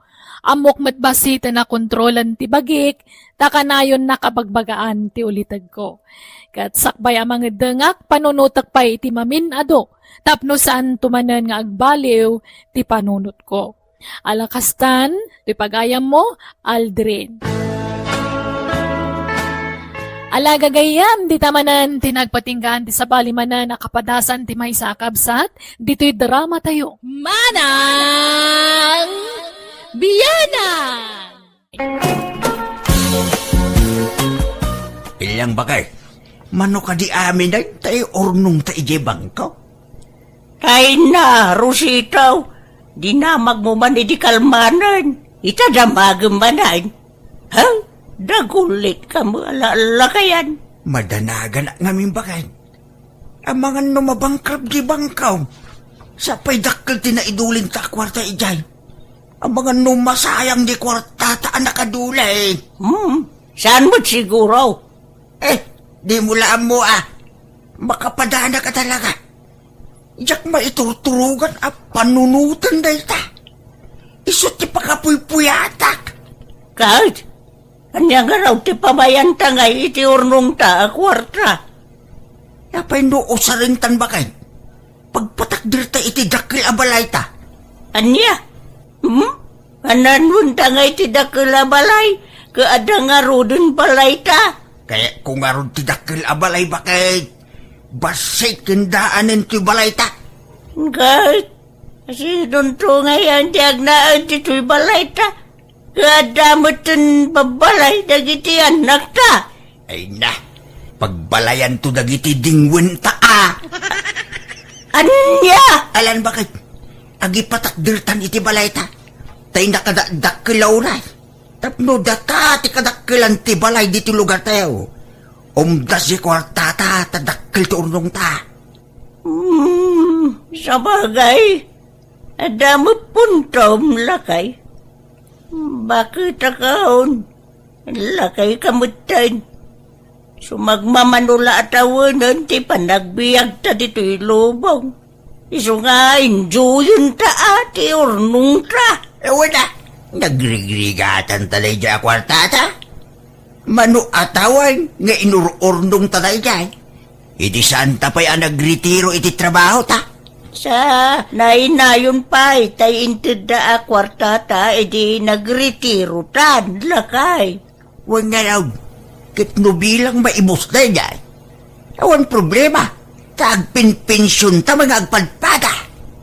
Ammok met bassit a nakontrolan ti bagik, ta kanayon nakabagbagaan ti ulitegko. Ket sakbay a mangeddengak, panunotek pay iti mamin-adu tapno saanto manen nga agbaliw ti panunotko. Ala kastan, ti pagayammo, Aldrin. Ala gagayyem, dita manen ti nagpatinggaan ti sabali manen a kapadasan ti maysa a kabsat, ditoy drama tayo. Manang Biyanan! Ilyang bakay, mano kadi amin ay tay urnong ta ijay bangko? Ay na, Rosita, Dinamagmo man idi kalmanen, ita damagem manen. Ha? Dagulitka met a lakayan. Madanaganak ngamin, baket. Amangan no mabangkrap di bangkaw. Sapay dakkel ti naidulinta a kuarta idiay. Amangan no masayang di kuartata a nakaduli. Hmm, saan met siguro? Eh, dimo la ammo a. Makapadanaka talaga. Diak maiturturogan a panunoten dayta. Isu ti pakapuypuyatak. Ket, ania ngarud ti pamayanta ngay iti urnongta a kuarta? Apay no usarentan, baket? Pagpatakderta iti dakkel a balayta. Ania? Hmm? An-anuenta ngay ti dakkel a balay? Ket adda ngaruden balayta? Kayatko ngarud ti dakkel a balay, baket. Bassit ken daanen ti balayta. Ket, sinonto ngay a ti agnaed ditoy balayta? Ket adda metten babbalay dagiti annakta. Ay na, pagbalayanto dagiti dingwenta a. Ania? Alan, baket? Agipatakdertan iti balayta. Tay nakadakdakkel a uray. Tapno data ti kadakkelan ti balay ditoy lugartayo. Umdas ti kuartata ta dakkel ti urnongta. Hmm, sabagay. Adda met puntom, lakay. Baket a kaon, lakay ka metten. Sumagmamano la a tawenen ti panagbiagta ditoy lubong. Isu nga enjoyenta a ti urnongta. Awan a, nagrigrigatanta daydiay a kuartata. Mano a tawen nga inur-urnongta daydiay. Idi saanta pay a nagretiro iti trabahota. Sa nainayon pay tay intedda a kuartata idi nagretirotan, lakay. Wen ngarud, ket no bilang maibus daydiay, awan problema, ta agpenpensionta nga agpadpada.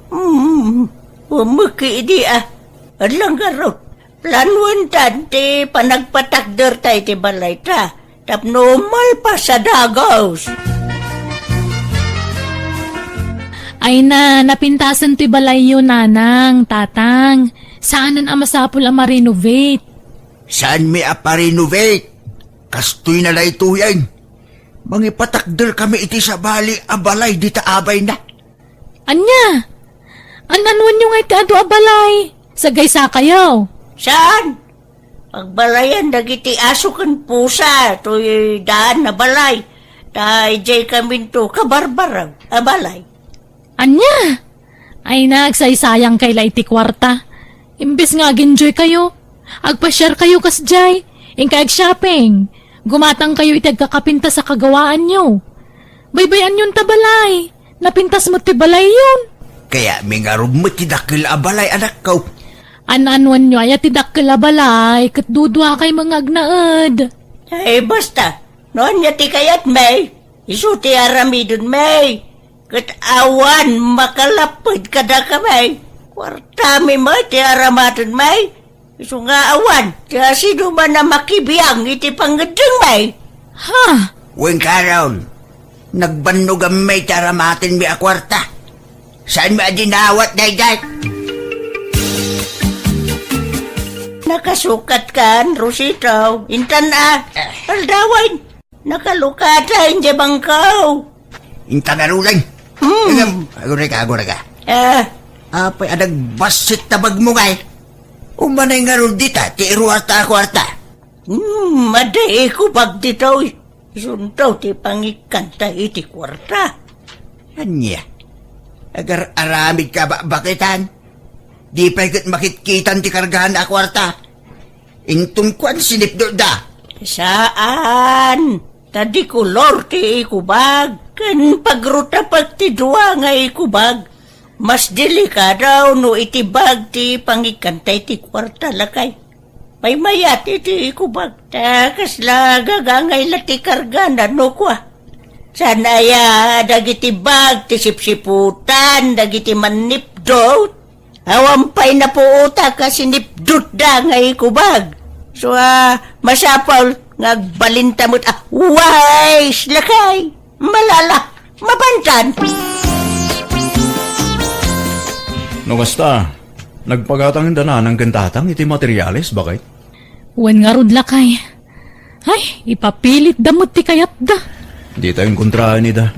Hmm, umeki idi a. Adlang ngarud, planoentan ti panagpatakderta iti balayta tapno malpas a dagus. Ay na, napintasen ti balayyo, nanang, tatang. Saanen a masapul a ma-renovate. Saanmi a pa-renovate? Kastoy na daytoyen. Mangipatakderkami iti sabali a balay dita abayna. Ania? An-anuenyo ngay ti adu a balay? Sagaysakayo. Saan? Pagbalayan dagiti aso ken pusa toy daan a balay. Ta idiay kaminto kabarbaraw a balay. Ania? Ay, nagsaysayangkay la iti kuarta. Imbes nga agenjoykayo, agpasiarkayo kasdiay, inkay agshopping, gumatangkayo iti agkakapintas a kagawaanyo. Baybay-anyonta balay, napintas met ti balayyon. Kayatmi ngarud met ti dakkel a balay, anakko. An-anuenyo aya ti dakkel a balay, ket duduakay nga agnaed. Ay, basta, no ania ti kayatmi, isu ti aramidenmi, ket awan makalapped kadakami. Kuartami met ti aramatenmi, isu nga awan ti asidoman a makibiang iti pangngeddengmi. Ha? Wen, Carol, nagbannoganmi ti aramatenmi a kuarta. Saanmi a dinawat daydiay? Nakasukatkan, Rosito. Intan a. Eh. Aldawen. Nakalukatan diay bangkaw. Inta ngaruden. Hmm. Agurayka, agurayka. Ah. Apay a nagbassit ta bagmo ngay? Umanay ngarud dita ti iruarta a kuarta. Hmm, adda ikubag ditoy. Isunto ti pangikkanta iti kuarta. Ania? Agar-aramidka a bakbaketan? Di pay ket makitkitan ti kargana a kuarta. Inton kuan sinipdutda. Saan? Ta di kolor ti ikubag, ken pagrutapek ti dua nga ikubag. Mas delikado no iti bag ti pangikkanta iti kuarta, lakay. Maymayat iti ikubag. Ta kasla gagangay la ti kargana no kua. Saan aya dagiti bag ti sipsiputan dagiti mannipdut? Awan pay napuotak a sinipdutda nga ikubag. So, ah, masapul nga agbalinta met a wais, lakay. Malala, mabantan. No kasta, Nagpagatangenda nanang ken tatang iti materiales, baket? Wen ngarud, lakay. Ay, ipapilitda met ti kayatda. Ditayon kontraen ida.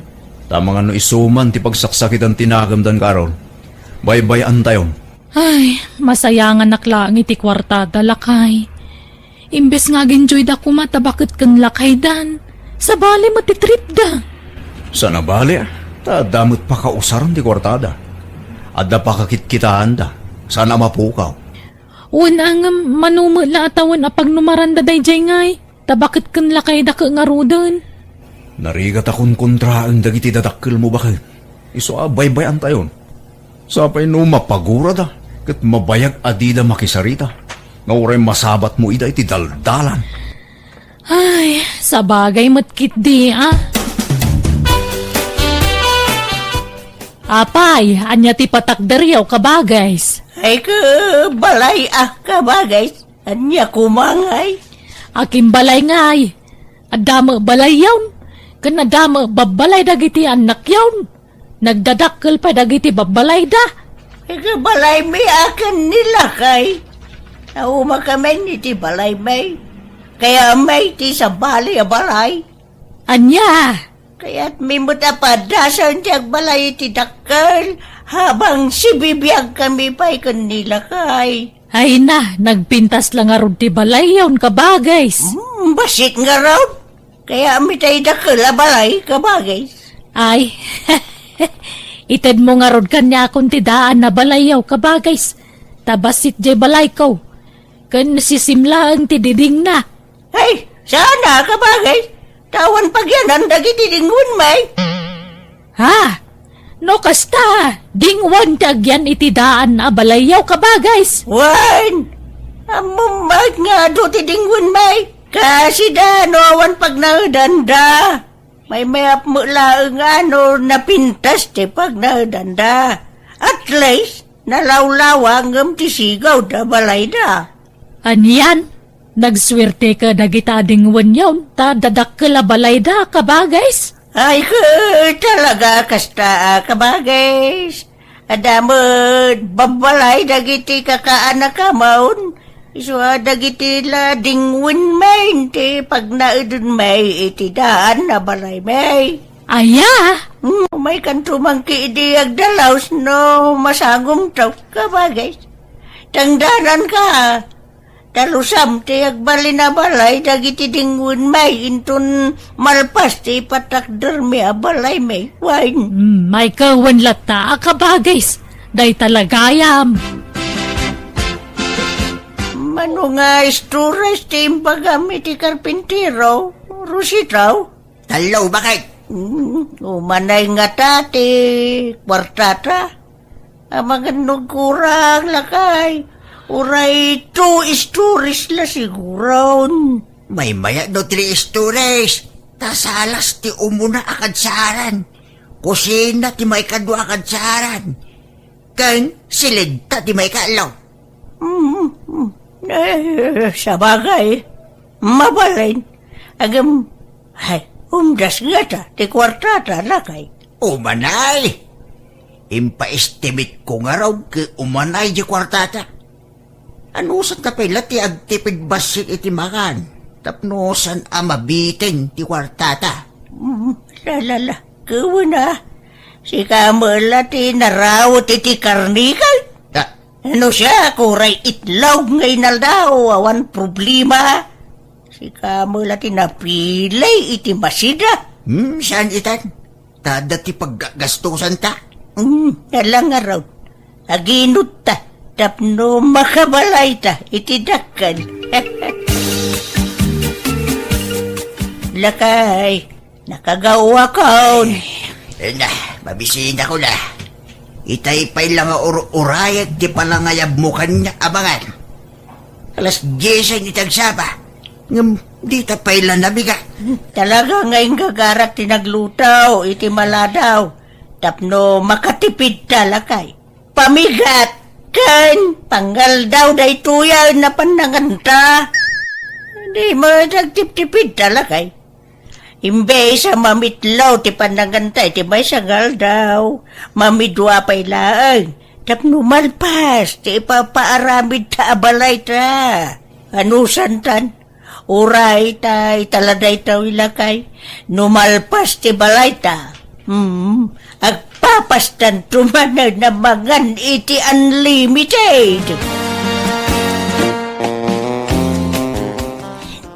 Ta amangan no isu man ti pagsaksakitan ti nagemdan, Carol. Baybay-antayon. Ay, masayanganak laeng iti kuartada, lakay. Imbes nga agenjoyda koma ta baket ken lakaydan, sabali met ti tripda. Saan a bali, ta adda met pakausaren ti kuartada. Adda pakakitkitaanda, saan a mapukaw. Wen, ngem mano met la a tawen a pagnumaranda daydiay ngay, ta baket ken lakayda ket ngaruden. Narigat a konkontraen dagiti dadakkelmo, baket. Isu a baybay-antayon. Sapay no mapagurada ket mabayag a dida makisarita, nga uray masabatmo ida iti daldalan. Ay, sabagay met ketdi, a. Apay, ania ti patakderyo, kabagays? Ay, ka balay, a, kabagays. Ania koma ngay? Akin balay ngay. Adda met balayyon, ken adda met babbalay dagiti annakyon. Nagdadakkel pay dagiti babbalayda. Iti balaymi a ken ni lakay. Naumakamin iti balaymi. Kayatmi ti sabali a balay. Ania? Kayatmi met a padasen ti agbalay iti dakkel, habang sibibiagkami pay ken ni lakay. Ay na, nagpintas la ngarud ti balayyon, kabagays. Hmm, bassit ngarud. Kayatmi tay dakkel a balay, kabagays. Ay, itedmo ngarud kaniakon ti daan a balayyo, kabagays. Ta bassit jay balayko. Ken sisim laeng ti didingna. Ay, saan a, kabagays. Ta awan pagyanan dagiti dingwenmi. Ha? No kasta, dingwen ti agyan iti daan a balayyo, kabagays. Wen, ammom met nga adu ti dingwenmi. Kasida no awan pagnaedanda. Maymayap met laeng a no napintas ti pagnaedanda. At least, nalawlawa ngem ti sigawda balayda. Anian? Nagsuerte ket dagita a dingwenyon ta dadakkel a balayda, kabagays. Ay, ket talaga kasta a, kabagays. Adda met babbalay dagiti kakaanakamon, isu a dagiti la dingwenmi ti pagnaedenmi iti daan a balaymi. Aya? Hmm, umaykanto man ketdi agdalaus no masangomto, kabagays. Tangdananka, ta lusam ti agbalin a balay dagiti dingwenmi inton malpas ti ipatakdermi a balaymi. Wen. Hmm, maikewen latta a kabagays. Dayta la gayam. Mano nga istores ti imbagam iti karpintero, Rosita? Tallo, baket. Hmm, umanay ngata ti kuartata. Amangan no agkurang, lakay. Uray two stories la siguron. Maymayat no three stories. Ta salas ti umuna a kadsaran. Kusina ti maikadua a kadsaran. Ken silidta ti maikatlo. Mm, mm. Eh, sabagay. Mabalin. Agem, ay, umdas ngata ti kuartata, lakay. Umanay! Impaestimate ko ngarud ket umanay di kuartata. Anusanta pay la ti agtipid bassit iti makan, tapno saan a mabiteng ti kuartata? Mm, la, la, la. Kewen a. Sika met la ti narawet iti karnikal. Ah. No siak, uray itlog nga inaldaw, awan problema. Sika met la ti napili iti masida. Hmm, saan itan? Ta adda ti paggasgastusanta. Hmm, ala ngarud. Aginutta tapno makabalayta iti dakkel. Lakay, nakagawakon. Ay, na, mabisinakon a. Itay pay la nga ur-urayek ti panangayabmo kaniak, amangan. Alas diesen iti agsapa, ngem dita pay la nabigat. Talaga nga inggagarak ti nagluto iti maladaw tapno makatipidta, lakay. Pamigat ken pangaldaw daytoy a pannanganta. Di met agtiptipidta, lakay. Imbes a mamitlo ti pannanganta iti maysa nga aldaw, mamidua pay laeng Tapno malpas ti ipapaaramid ta a balay ta. Anusantan? Uray ta ita la daytoy, lakay. No malpas ti balay ta, hmm, agpapastanto manen a mangan iti unlimited.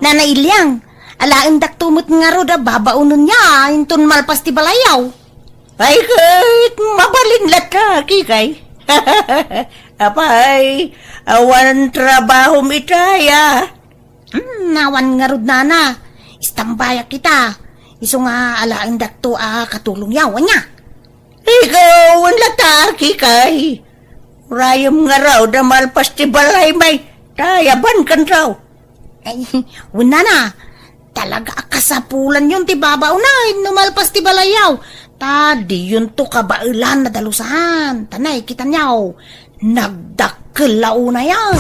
Nana Iliang, alaendakto met ngarud a babaonenyo inton malpas ti balayyo. Ay, ket mabalin latta, Kikay. Apay, awan trabahom itay, a? Hmm, awan ngarud, nana. Istambayak ita. Isu nga alaendakto a katulongyo, ania? Ikaw, wen latta, Kikay. Urayem ngarud a malpas ti balaymi, ta ayabankanto. Ay, wen, nana, talaga a kasapulanyon ti babaonen no malpas ti balayyo. Ta diyonto kabaelan a dalusan. Ta nay, kitanyo, nagdakkel la unayen.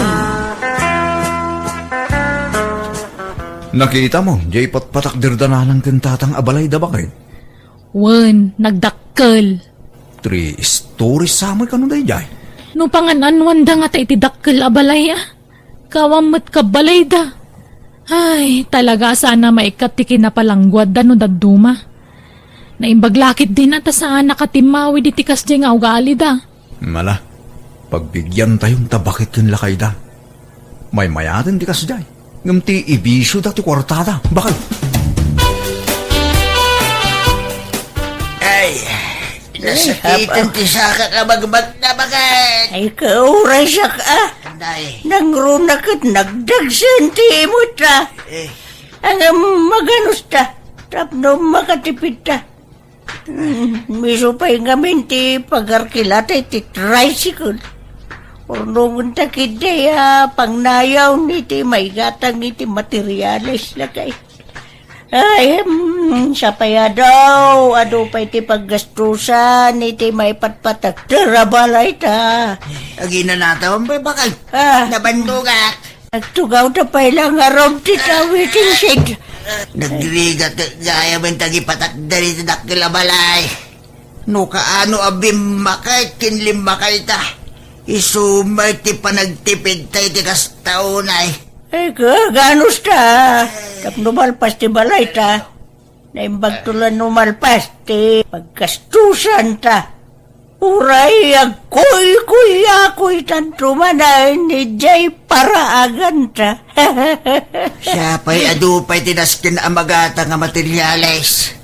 Nakitam, diay patpatakderda nanang ken tatang a balayda, baket. Wen, nagdakkel. Three stories sa met kano daydiay? No pangan-anuanda ngata iti dakkel a balay, a? Kawan met kabalayda. Ay, talaga a saan a maikkat ti kinapalangguadda no dadduma. Naimbag la ketdin a ta saanak a timmawid iti kasdiay nga ugalida. Ala, pagbigiantayon ta baket ken lakayda. Maymayaten ti kasdiay. Ngem ti ibisioda ti kuartada, baket. Ay, nasakiten ti sakak a magmagna, baket. Ay, kaurayak, a. Anday. Nangruna ket nagdagsen ti imut, a. Eh. Ngem maganusta, tapno makatipidta. Hmm, isu pay ngamin ti pagarkilata iti tricycle. Urnongenta ketdi a pangnayon iti maigatang iti materiales, lakay. Ay, hmm, sapay a daw, adu pay ti paggastusan iti maipatpatakder a balay ta. Aginanatawan pay, baket. A. Nabannogak. Nagtugawta pay la ngarud ti tawiting sed. Nagrigat gayam ti agipatakder iti dakkel a balay. No kaano a bimmakay ken limmakayta, isu met ti panagtipidta iti kasta unay. Ay, kaganusta. Tapno malpas ti balayta. Naimbagto la no malpas ti paggastusanta. Uray agkuykuyakuytanto manen idiay paraaganta. Siapay adu pay ti nasken a magatang a materiales.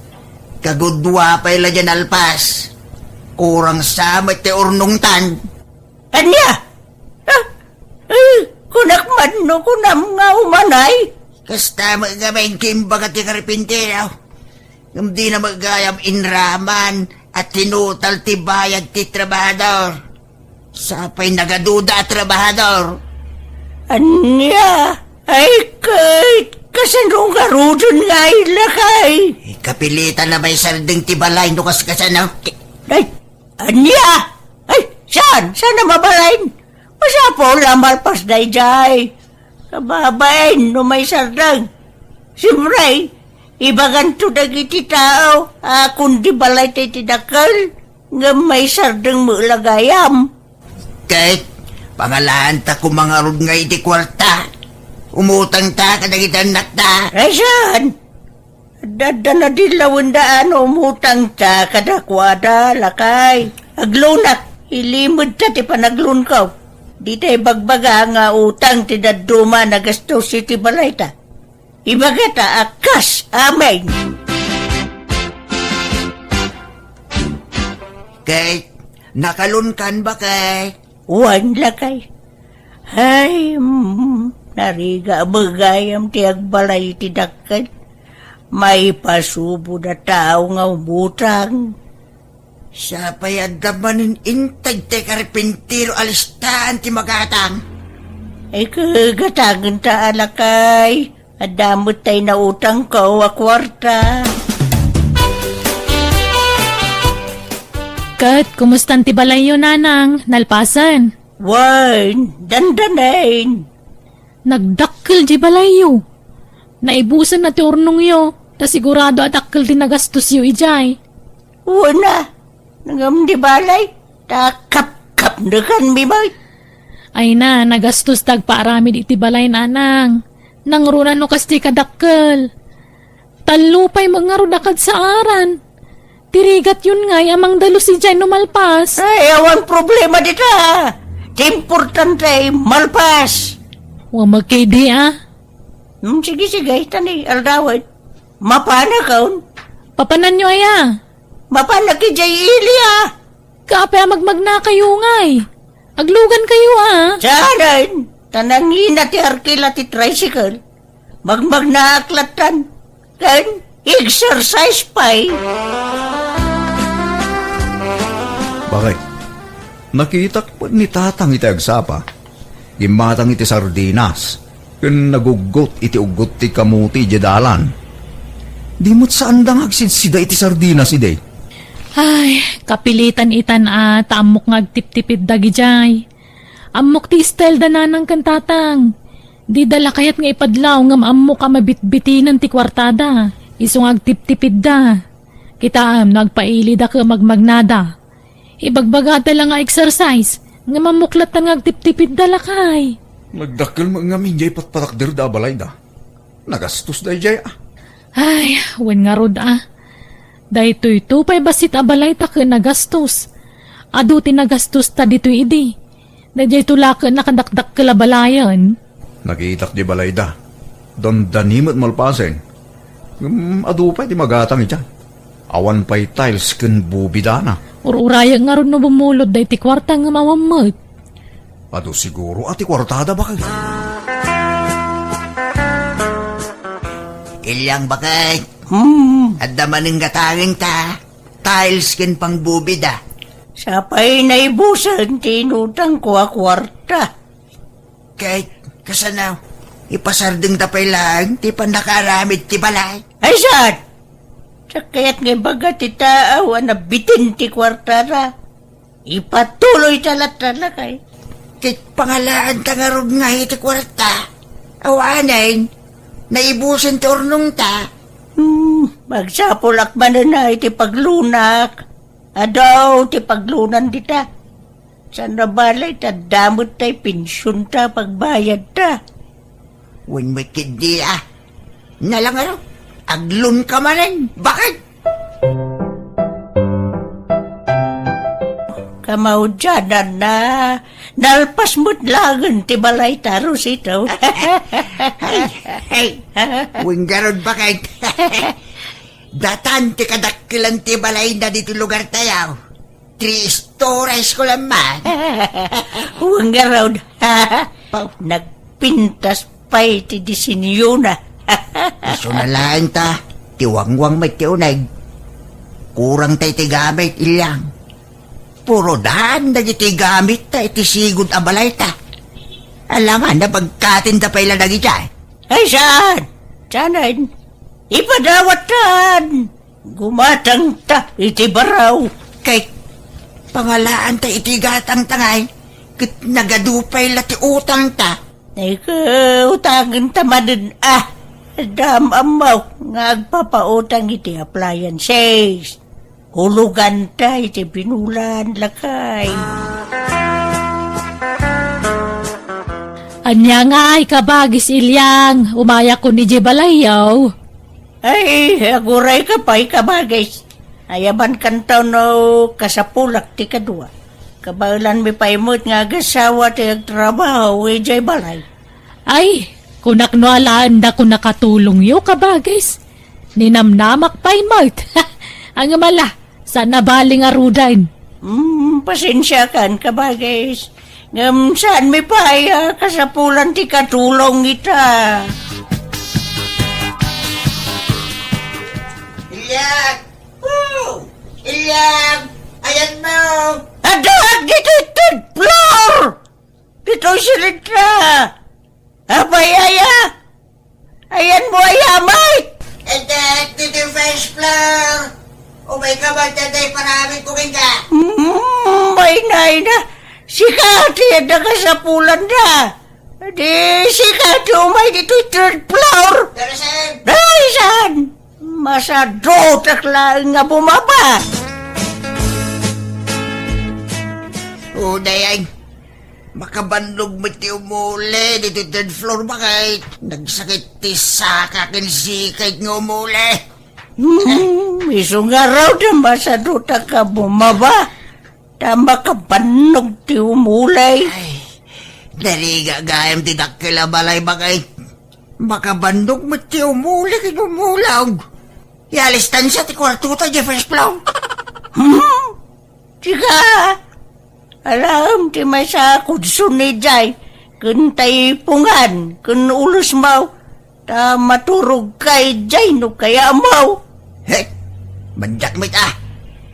Kagudua pay la diay nalpas. Kurang sa met ti urnongtan. Ania? Ah, eh, kunak man no kunam nga umanay? Kasta met ngamin ti imbaga ti karpintero. Ngem dina met gayam inraman a tinutal ti bayad ti trabahador. Sapay nagaduda a trabahador. Ania? Ay, ket kasano ngaruden nga ay lakay? Eh, kapilitan a maisardeng ti balay no kaskasano. Ay, ania? Ay, saan? Saan a mabalin? Masapul a malpas daydiay. Kababain no maisardeng. Siempre, ibaganto dagiti tao a kundi balayta iti dakkel, ngem maisardeng met la gayam. Ket, pangalaanta koma ngarud nga iti kuarta. Umutangta kadagiti annakta. Ay, saan? Adda, adda nadin lawenda a no umutangta kadakuada, lakay. Aglunak, ilimedta ti panaglunko. Dita ibagbaga nga utang ti dadduma a nagastos iti balayta. Ibagata a kas amin. Ket, nakalunkan, baket? Wen, lakay. Ay, mm, narigat gayam ti agbalay iti dakkel. Maipasubod a tao nga umutang. Siapay adda manen integ ti karpintero a listaan ti magatang. Ay, kagatangenta a lakay. Adda met tay nautangko a kuarta. Ket, kumustan ti balayyo, nanang? Nalpasen? Wen, dandanen. Nagdakkel di balayyo. Naibusen na ti urnongyo, ta sigurado a dakkel ti nagastosyo idiay. Wen a, ngem di balay, ta kap Nekanmi met. Ay na, nagastos ti agpaaramid iti balay, nanang. Nangruna no kas ti kadakkel. Tallo pay met ngarud a kadsaaran. Ti rigatyon ngay a mangdalus idiay no malpas. Ay, awan problema dita. Ti importante, malpas. Wa met ketdi, a. Hmm, sige, sige, ta ni aldawen. Mapanakon? Papananyo aya? Mapanak idiay ili, a. Kaapay a magmagnakayo ngay? Aglugankayo, a. Saanen, ta nangina ti arkila ti tricycle. Magmagnaak lattan. Ken exercise pay. Bakit? Nakitak met ni Tatang iti agsapa. Gimmatang iti sardinas, ken naguggot iti uggot ti kamuti idiay dalan. Di met saanda nga agsidsida iti sardinas idi. Ay, kapilitan itan a ta ammok nga agtiptipid dagidiay. Ammok ti style da nanang ken tatang. Dida la kayat nga ipadlaw ngem ammok a mabitbitinen ti kuartada. Isu nga agtiptipidda. Kitaem no agpailida ket magmagnada. Ibagbagada la nga exercise, ngem ammok lattan nga agtiptipidda lakay. Nagdakkel met ngamin jay patpatakderda a balayda. Nagastos dayjay, a. Ay, wen ngarud, a. Daytoyto pay bassit a balayta ket nagastos. Adu ti nagastosta ditoy idi. Dayjayto la ket nakadakdakkel a balayen. Nakitak di balayda. Dandani met malpasen. Ngem adu pay ti magatang idiay. Awan pay tiles ken bubidana. Ur-urayek ngarud no bumulod daytoy kuarta ngem awan met. Adu siguro a ti kuartada, bakit? Ilyang, bakit? Hmm. Adda manen gatangenta. Tiles ken pangbubida. Sapay naibusen ti inutangko a kuarta. Ket, kasano, ipasardengta pay laeng ti pannakaaramid ti balay? Ay, saan? Sakayat nga ibaga ti taaw a nabitin ti kuartara. Ipatuloyta latta lakay. Ket pangalaanta ngarud nga iti kuarta. Awanen, naibusen ti urnongta. Hmm, magsapulak manen a iti paglunak. Adu ti paglunan dita. Saan a bale ta adda met tay pensionta, pagbayadta. Wen met ketdi, a. Nalangaro, aglunka manen. Bakit? Kamaudiananna, nalpas met laengen ti balayta, Rosito. Ay, ay. Wen ngarud, bakit? Datan ti kadakkelan ti balayda ditoy lugartayo. Three stories ko lang man. Wen ngarud. Pau. Nagpintas pay ti disenyona. Isu na laeng ta, ti wangwang met ti uneg. Kurang tay ti gamit, Ilyang. Puro daan dagiti gamitta iti sigud a balayta. Alangan, napagkatinta pay la dagidiay. Ay, saan? Saanen? Ipadawattan! Gumatangta iti baro. Kay pangalaanta iti gatangta ngay, ket nagadu pay la ti utangta. Ay, ket utangenta manen, a. Dam ammo nga agpapautang iti appliances. Huloganta iti binulan, lakay. Ania ngay, kabagis Ilyang, umayakon idiay balayyo. Ay, agurayka pay, kabagis. Ayabankanto no kasapulak ti kadua. Kabaelanmi pay met nga agasawa ti agtrabaho idiay balay. Ay, kunak no alaendak a nakatulongyo, kabagis. Ninamnamak pay met. Ngem ala, saan a bale ngaruden. Hmm, pasensiakan, kabagis. Ngem saanmi pay a kasapulan ti katulong ita. Ilyang! Oh! Ilyang! Ayanmo! Addaak ditoy third floor! Ditoy silitra! Apay aya? Ayanmo aya met? Addaak ditoy first floor! Umayka man dayta iparamidko kenka. Mm, ay, nay na. Sika ti adda kasapulanda. Di sika ti umay ditoy third floor. Darasan! Darasan! Masadutak laeng nga bumaba. O, dayay. Makabannog met ti umuli ditoy third floor, bakit? Nagsakit ti saka ken sikay nga umuli. Hmm, isu ngarud a masadutak a bumaba. Ta makabannog ti umuli. Ay, narigat gayam ti dakkel a balay, bakit? Makabannog met ti umuli ken umulog. Ialistan sa ti kwartota, Jeffrey Splong. Hmm? Sika, alam ti maysa a kudson idiay, ken taipungan, ken ulusmaw, ta maturogka idiay no kayatmo. He, mandak met a,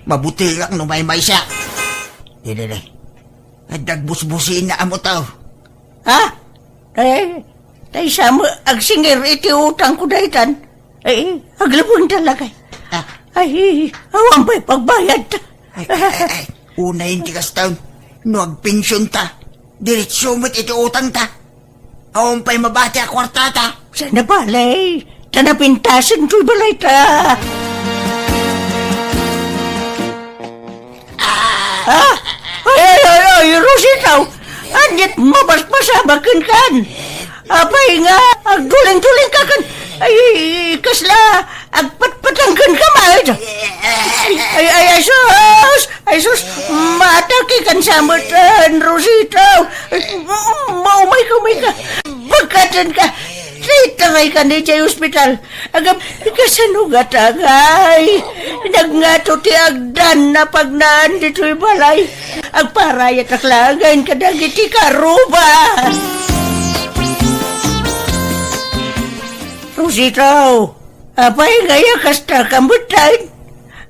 mabutingak no maymaysa. Didi, didi. Adda agbusbusina a motor. Ha? Eh, tay sa mo agsingir iti utangko daytan. Eh, aglubeng talaga. Ah. Ay, awan pay pagbayad. Ay, ay, ay, ay. Unayen ti kastan. No agpensionta, diretso met iti utangta. Awan pay mabati a kuartata. Sana balay. Ta napintasen toy balayta. Ah! Ay, ay, ay, ay, Rosita! Ania't mapaspasamak kenka? Apay nga, agdulingdulingka ken, ay, kasla, agpatpatang kenka met? Ay, ay, ay, ay, sus! Ay, sus! Maatake kan sametan, Rosita! Ay, ma-, maumay ka, umay ka! Pagkaten ka! Itaray ka ni jay ospital. Agam, kasano nga tagay? Nagngato ti agdan a pagnaan ditoy balay. Agparayatak laengen kadagiti karuba. Rosita, apay nga aya kasta ka met?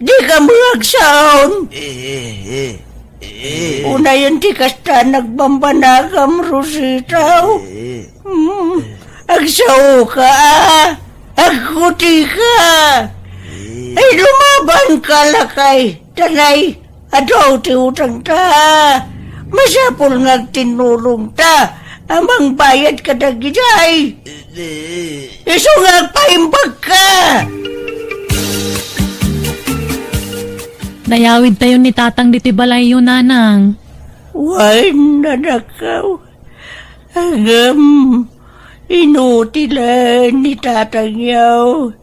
Dika met agsaon. Eh, eh, eh, eh. Unayen ti kasta nagbambanagam, Rosita. Eh. Hmm. Agsaoka, a. Agkutika. Eh. Ay, lumabanka, lakay. Tanay, adu ti utangta. Masapul nga agtinnulongta a mangbayad kadagidiay. Isu nga agpaimbagka! Nayawidtayon ni Tatang ditoy balayyo, Nanang. Wen, anakko. Ngem, inutilen ni Tatangyo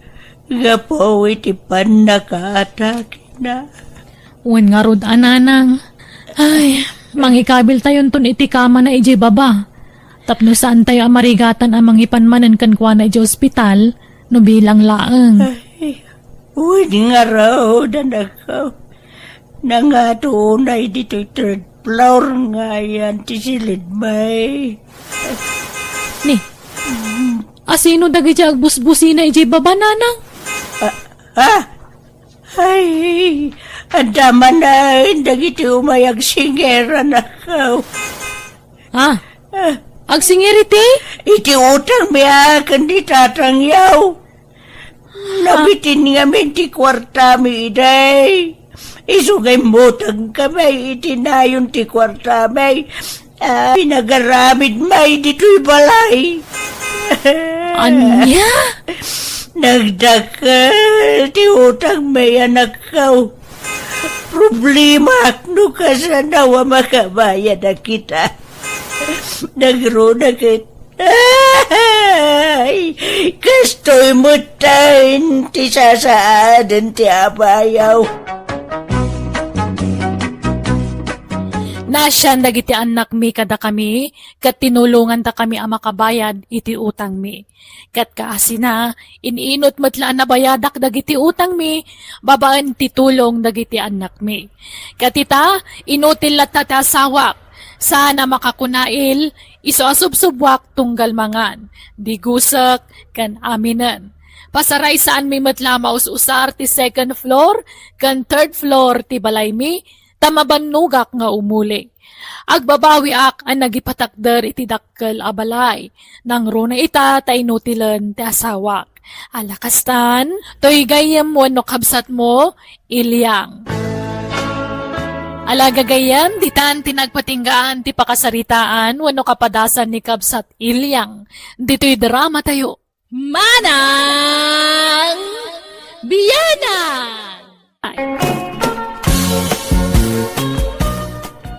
gapu iti pannakaatakena. Wen ngarud a, Nanang. Ay, mangikabiltayonton iti kamana idiay baba. Tapno saantayo a marigatan a mangipan manen kenkuana idiay ospital no bilang laeng. Ay, wen ngarud, anakko. Nangato unay ditoy third floor nga ayan ti silidmi. Ni, asino dagiti agbusbusina idiay baba, Nanang? Ah, ah, Ay, adda manen dagiti umay agsingir, anakko. Ah, agsingir iti? Iti utangmi a ken ni Tatangyo. Ah. Nabitin ngamin ti kuartami idi. Isu nga immutangkami iti nayon ti kuartami. Ah, pinagaramidmi ditoy balay. Ania? Nagdakkel ti utangmi, anakko. Problemaak no kasano a makabayad a kita. Nagruna ket, ay, kastoy metten ti sasaaden ti abayo. Naasian dagiti annakmi kadakami, ket tinulongantakami a makabayad iti utangmi. Ket kaasina, in-inut met la a nabayadak dagiti utangmi babaen ti tulong dagiti annakmi. Ket ita, inutil latta ti asawak, saan a makakunail, isu a subsubuak tunggal mangan, digusek, ken aminen. Pasaraysaanmi met la a maus-usar ti second floor ken third floor ti balaymi, ta mabannogak nga umuli. Agbabawiak a nagipatakder iti dakkel a balay. Nangruna ita ta inutilen ti asawak. Ala kastan, toy gayyem wenno kabsatmo, Ilyang. Ala gagayyem, ditan ti nagpatinggaan ti pakasaritaan wenno kapadasan ni kabsat Ilyang. Ditoy drama tayo. Manang Bianang!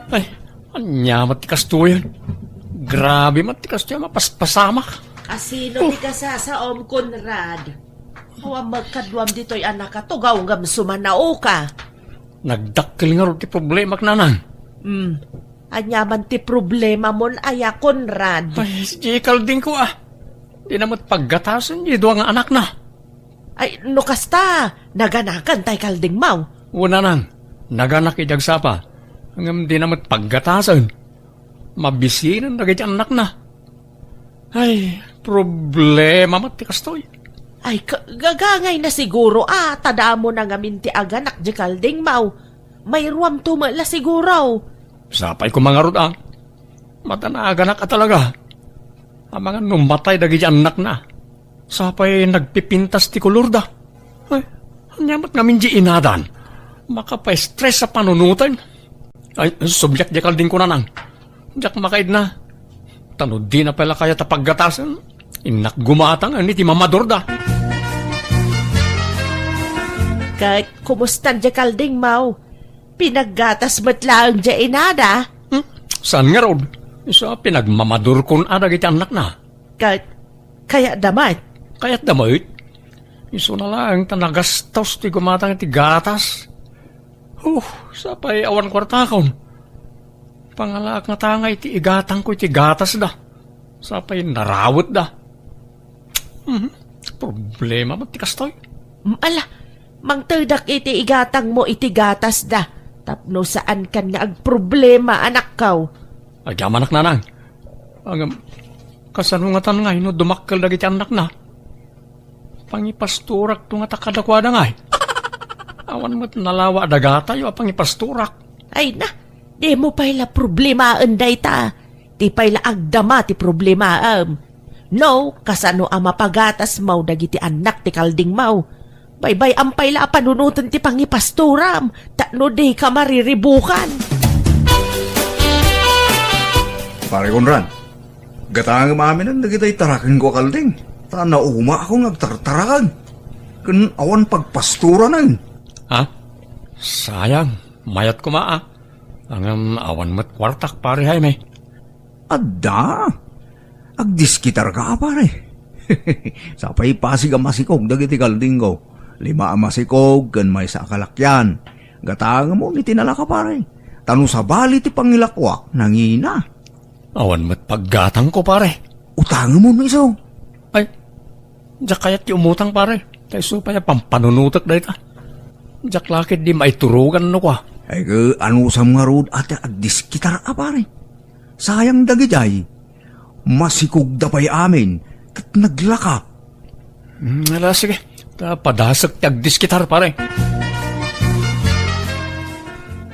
Ay, Ania met ti kastoyen? Grabe met ti kastoy a mapaspasamak. Asino ti kasasaom, Conrad? Awan met kaduam ditoy a nakatugaw ngem sumanaoka. Nagdakkel ngarud ti problemak, nanang. Hmm. Ania man ti problemamon aya, Conrad? Ay, si Geraldine ko, ah. Dina met paggatasen ti dua nga anakna. Ay, no kasta, naganakan tay kaldingmaw. Wen, nanang, naganak idi agsapa. Ngem dina met paggatasen. Mabisinen dagiti annakna. Ay, problema met ti kastoy. Ay, ka-, gagangay na siguro, ah, ta damo na ngamin ti aganak di kaldingmaw. Mayruamto met la siguro. Sapay koma ngarud, ah. Madanaganak a talaga. Amangan no matay dagiti annakna. Sapay nagpipintas ti kolorda. Ay, ania met ngamin di inadan? Makapastress a panunoten. Ay, subliak di kalding ko, nanang. Diak makaidna. Ta no dina pay la kayat a paggatasen, innak gumatang iti mamadurda. Ket kumusta di kaldingmaw? Pinaggatas met laeng di inada? Hmm? Saan ngarud? Isu a pinagmamadurkon a dagiti annakna. Ka-, kayatda met? Kayatda met? Isuna laeng ta nagastos ti gumatang iti gatas. Huh, sapay awan kuartakon. Pangalaak nga tangay ti igatangko iti gatasda. Sapay narawetda. Mhm. Problema met ti kastoy. Mm, ala, mangtedak iti igatangmo iti gatasda. Tapno saankan nga agproblema, anakko. Agyamanak, nanang. Ngem, kasano ngatan ngay no dumakkel dagiti annakna? Pangipastorakto ngata kadakuada ngay. Awan met nalawa a dagatayo a pangipastorak. Ay na, dimo pay la problemaen dayta. Ti pay la agdama ti problemaem. No, kasano a mapagatasmaw dagiti annak ti kaldingmaw? Baybay-am pay la a panunoten ti pangipastoram, tapno dika mariribukan. Pare Conrad, gatangem aminen dagiti tarakenko a kalding, ta naumaakon nga agtartaraken. Ken awan pagpastoranen. Ha? Sayang, mayat koma, ah. Ngem awan met kuartak, Pare Jaime. Adda? Agdiskitarka a, pare? Sapay pasig a masikog dagiti kaldingko. Lima a masikog ken maysa a kalakian. Gatangemon iti nalaka, pare. Ta no sabali ti pangilakuak, nangina. Awan met paggatangko, pare. Utangemon isu. Ay, diak kayat ti umutang, pare. Ta isu pay a pampanunotek dayta. Diak la ketdi maiturogan no kua. Ay, ke, anusam ngarud a ti agdiskitar a, pare? Sayang dagidiay. Masikogda pay amin, ket naglaka. Hmm, ala, sige. Ta padasek ti agdiskitar, pare.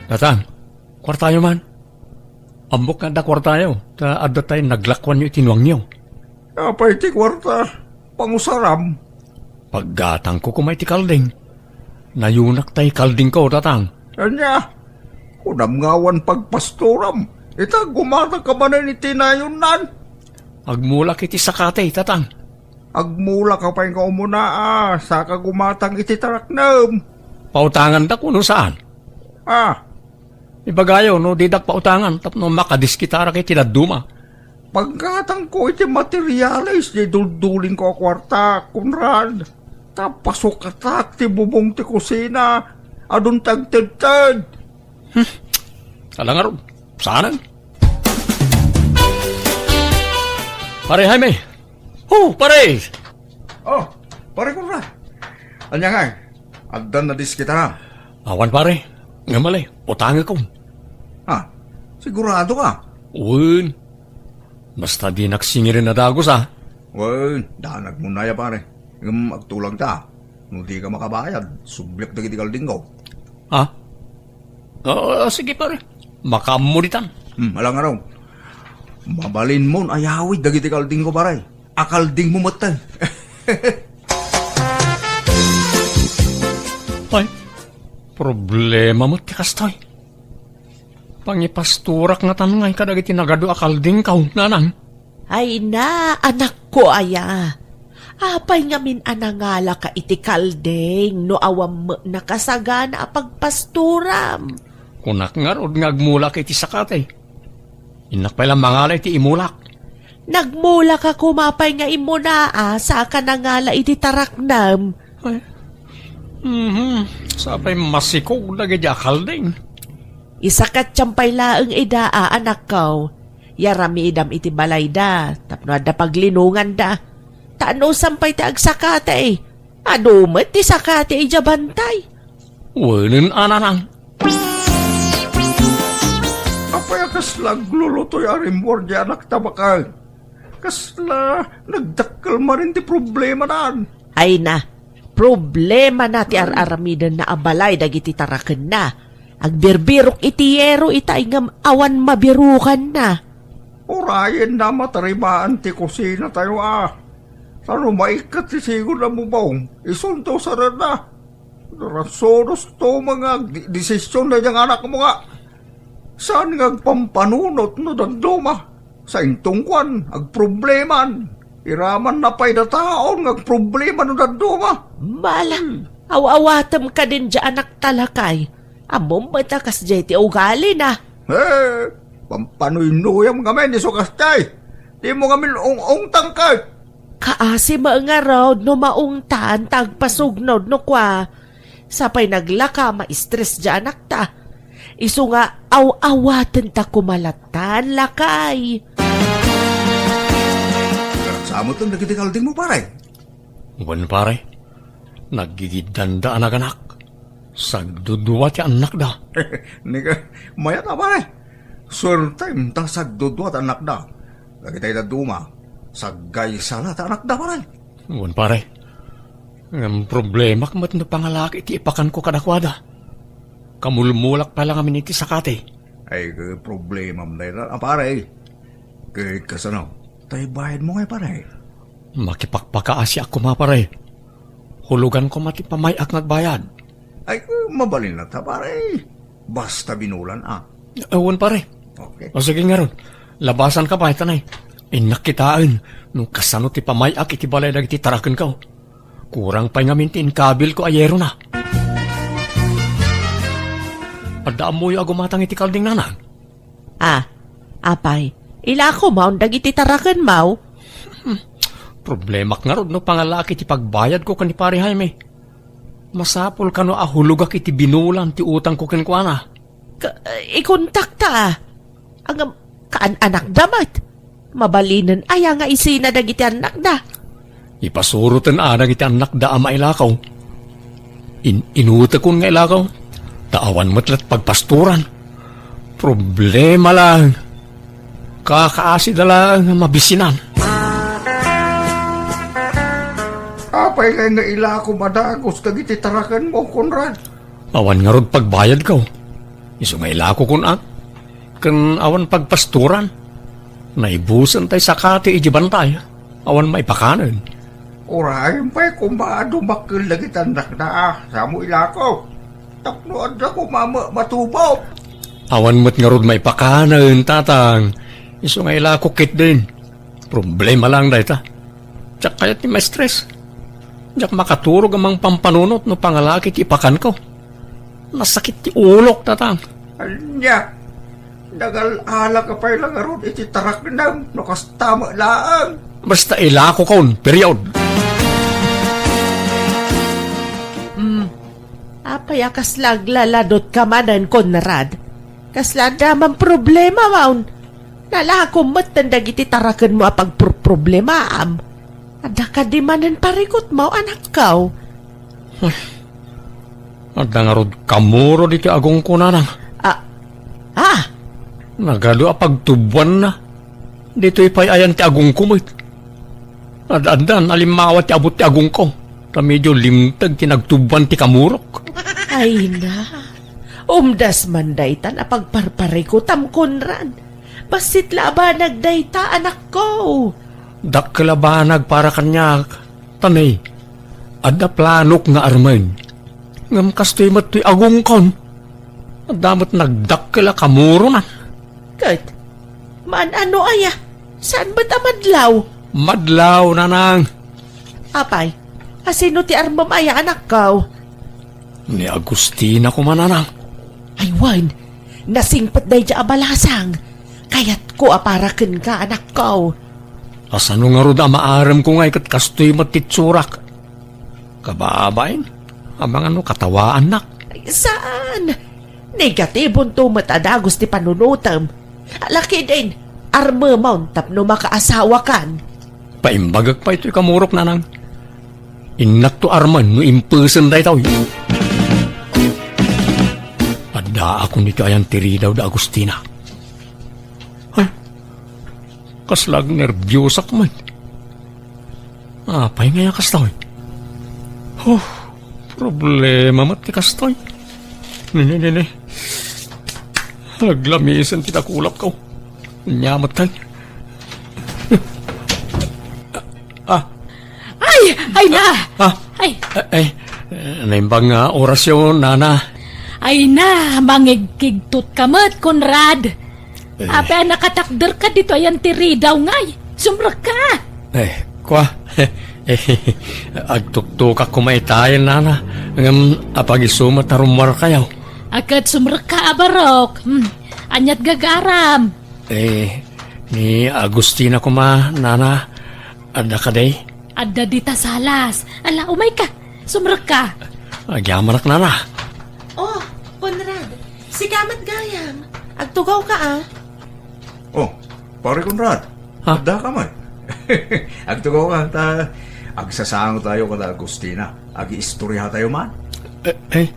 Tatang, kuartayo man. Ammok nga adda kuartayo, ta adda tay naglakuanyo iti nuangyo. Apay ti kuarta? Pangusaram. Paggatangko koma iti kalding. Nayunak tay kaldingko, tatang. Ania? Kunam nga awan pagpastoram. Ita, gumatangka manen iti nayonnan. Agmulak iti sakati, tatang. Agmulak ka pay nga umuna, a, saka gumatang iti taraknem. Pautanganda kuno saan? Ah, Ibagayo no didak pautangan tapno makadiskitarak iti dadduma. Paggatangko iti materialis ti duldulingko a kuarta, Conrad. Ta pasukatak ti bubong ti kusina. Adun ti agtedted. Hmm. Ala ngarud, saanen. Pare Jaime. Oh, pare! Oh, pare Conrad. Ania ngay? Addan nadiskitara? Awan, pare. Ngem ali, utangekon. Ha? Sigurado ka? Wen. Basta dinak singiren a dagus, a. Wen, danagmon aya, pare. Ngem agtulagta. No dika makabayad, subliak dagiti kaldingko. Ha? Ah, sige, pare. Makaammo ditan. Hmm, ala ngarud. Mabalinmon a yawid dagiti kaldingko, pare. Akaldingmo metten. Ay, problema met ti kastoy. Pangipastorak ngatan ngay kadagiti nagadu a kaldingko, nanang. Ay na, anakko aya. Apay ngamin a nangalaka iti kalding no awan met nakasagana a pagpastoram? Kunak ngarud nga agmulak iti sakati. Innak pay la mangala iti imulak. Nagmulak a kuma pay nga immunaa, saka nangala iti taraknam. Ay. Mhm. Sapay masikog dagiti akalding. Isakatyan pay laeng ida a anakko. Yaramidam iti balayda, tapno adda paglinonganda. Ta anusam pay ti agsakati. Adu met ti sakati idiay bantay. Wenen a nanang. Apay a kasla aglulutoy a rimmuar diay anakta baket? Kasla nagdakkel manen ti problemanan. Ay na, problemana ti ar-aramidenna a balay dagiti tarakenna. Agbirbirok iti yero itay ngem awan mabirukanna. Urayenna matarimaan ti kusinatayo a. Ta no maikkat ti sigud a mubong, isunto sarenna. Rasunos to nga agdesisyon daydi nga anakmo nga saan nga agpampanunot no dadduma. Sainto kuan, agprobleman. Iramanna pay dataon nga agproblema no dadduma. Bala, Hmm. aw-awatem kadin diay anakta lakay. Ammom met a kasdiay ti ugalina. Eh, pampanuynuyam ngamin isu kasdiay. Dimo ngamin ung-ungtang ket. Kaasi met ngarud no maungtan ta agpasugnod no kua. Sapay naglaka, ma-stress diay anakta. Isu nga aw-awatenta koma lattan, lakay. Sa met dagiti kaldingmo, pare? Wen, pare. Naggigiddanda a naganak. Sagdudua ti annakda. Ni ka, mayat a, pare. Suertem ta sagdudua ti annakda. Dagitay dadduma, saggaysa la ti annakda, pare. Wen, pare. Ngem problemak met no pangalak iti ipakanko kadakuada. Kamulmulak pay la ngamin iti sakati. Ay, problemam dayta, a, pare. Ket kasano? Tay bayadmo ngay, pare? Makipakpakaasiak koma, pare. Hulugan koma ti pamay-ak nga agbayad. Ay, mabalin latta, pare. Basta binulan, a. Awan, pare. Okay. O, sige ngarud. Labasanka pay, tanay. Innak kitaen no kasano ti pamay-ak iti balay dagiti tarakenko. Kurang pay ngamin ti inkabilko a yerona. Adda ammoyo a gumatang iti kalding, nanang? Ah, apay, ilako maon dagiti tarakenmo? Hmm. Problemak ngarud no pangalaak iti pagbayadko ken ni Pare Jaime. Masapul kano a hulogak iti binulan ti utangko kenkuana? Ka-, ikontakta, a. Ngem, kaan-anakda met. Mabalinen aya nga isina dagiti annakda? Ipasuroten a dagiti annakda a mailakaw. In-, inutekon nga ilakaw, ta awan met la't pagpastoran. Problema laeng. Kakaasida laeng nga mabisinan. Apay ngay nga ilako madagus dagiti tarakenmo, Conrad? Awan ngarud pagbayadko. Isu nga ilakokon a. Ken awan pagpastoran. Naibusen tay sakati iti bantay. Awan maipakanen. Urayen pay koma a dumakkel dagiti annakda a, sa mo ilako. Tapno adda koma ma-, matubok. Awan met ngarud maipakanen, tatang. Isu nga ilako ketdin. Problema laeng dayta. Diak kayat ti ma-stress. Diak makaturog a mangpampanunot no pangalaak iti ipakanko. Nasakit ti ulok, tatang. Ania? Nagal-alaka pay la ngarud iti taraknam no kasta met laeng. Basta ilakokon, period. Hmm. Apay a kasla aglaladutka manen, Conrad? Kasla adda man problema, maon? Nalakom metten dagiti tarakenmo a pagproproblemaam. Adda kadi manen parikutmo, anakko? Ay, adda ngarud kamuro ditoy agongko, nanang. Ah, ah. Nagadu a pagtuboanna. Ditoy pay ayan ti agongko met. Ad-addan a limmawa ti abut ti agongko, ta medio limteg ti nagtuboan ti kamurok. Ay na, umdas man daytan a pagparparikutam, Conrad. Bassit la a banag dayta, anakko. Dakkel a banag para kaniak, ta ne, adda planok nga armen. Ngem kastoy met toy agongkon. Adda met nagdakkel a kamuronan. Ket, maan-ano aya? Saan met a madlaw? Madlaw, nanang. Apay, asino ti armem aya, anakko? Ni Agustina koma, nanang. Ay wen, nasingpet daydiay a balasang. Kayatko a para kenka, anakko. Kasano ngarud a maaremko ngay ket kastoy met ti itsurak? Kababain, amangan no katawaannak. Ay, saan? Negatibonto met a dagus ti panunotem. Lakidin, armemon tapno makaasawakan. Paimbagek pay toy kamurok, nanang. Innakto armen no impesen daytoy. Addaakon iti ayan ti ridaw da Agustina. Ay, kasla agnerbiosak met. Apay ngay a kastoy? Huh, problema met ti kastoy. Nini, nini. Naglamisen ti dakulapko. Ania met kay? Ah, Ay, ay na! Ah, Ay, ay, eh, naimbag nga orasyo, nana. Ay na, mangigkigtot ka met, Conrad. Eh. Apay a nakatakder ka ditoy ayan ti ridaw ngay? Sumrekka! Eh, kua. Eh, agtuktukak koma itayen, nana. Ngem apag-isu met a rummuarkayo. Ket sumrekka a barok. Hmm. Aniat gagaram? Eh, ni Agustina koma, nana, adda kadi? Adda dita salas. Ala, umayka. Sumrekka. Agyamanak, nana. Oh, Conrad, sika met gayam. Agtugawka, a. Oh, Pare Conrad, Ha? Addaka met. Agtugawka ta agsasangotayo kada Agustina. Agiistoriatayo man. Eh, eh,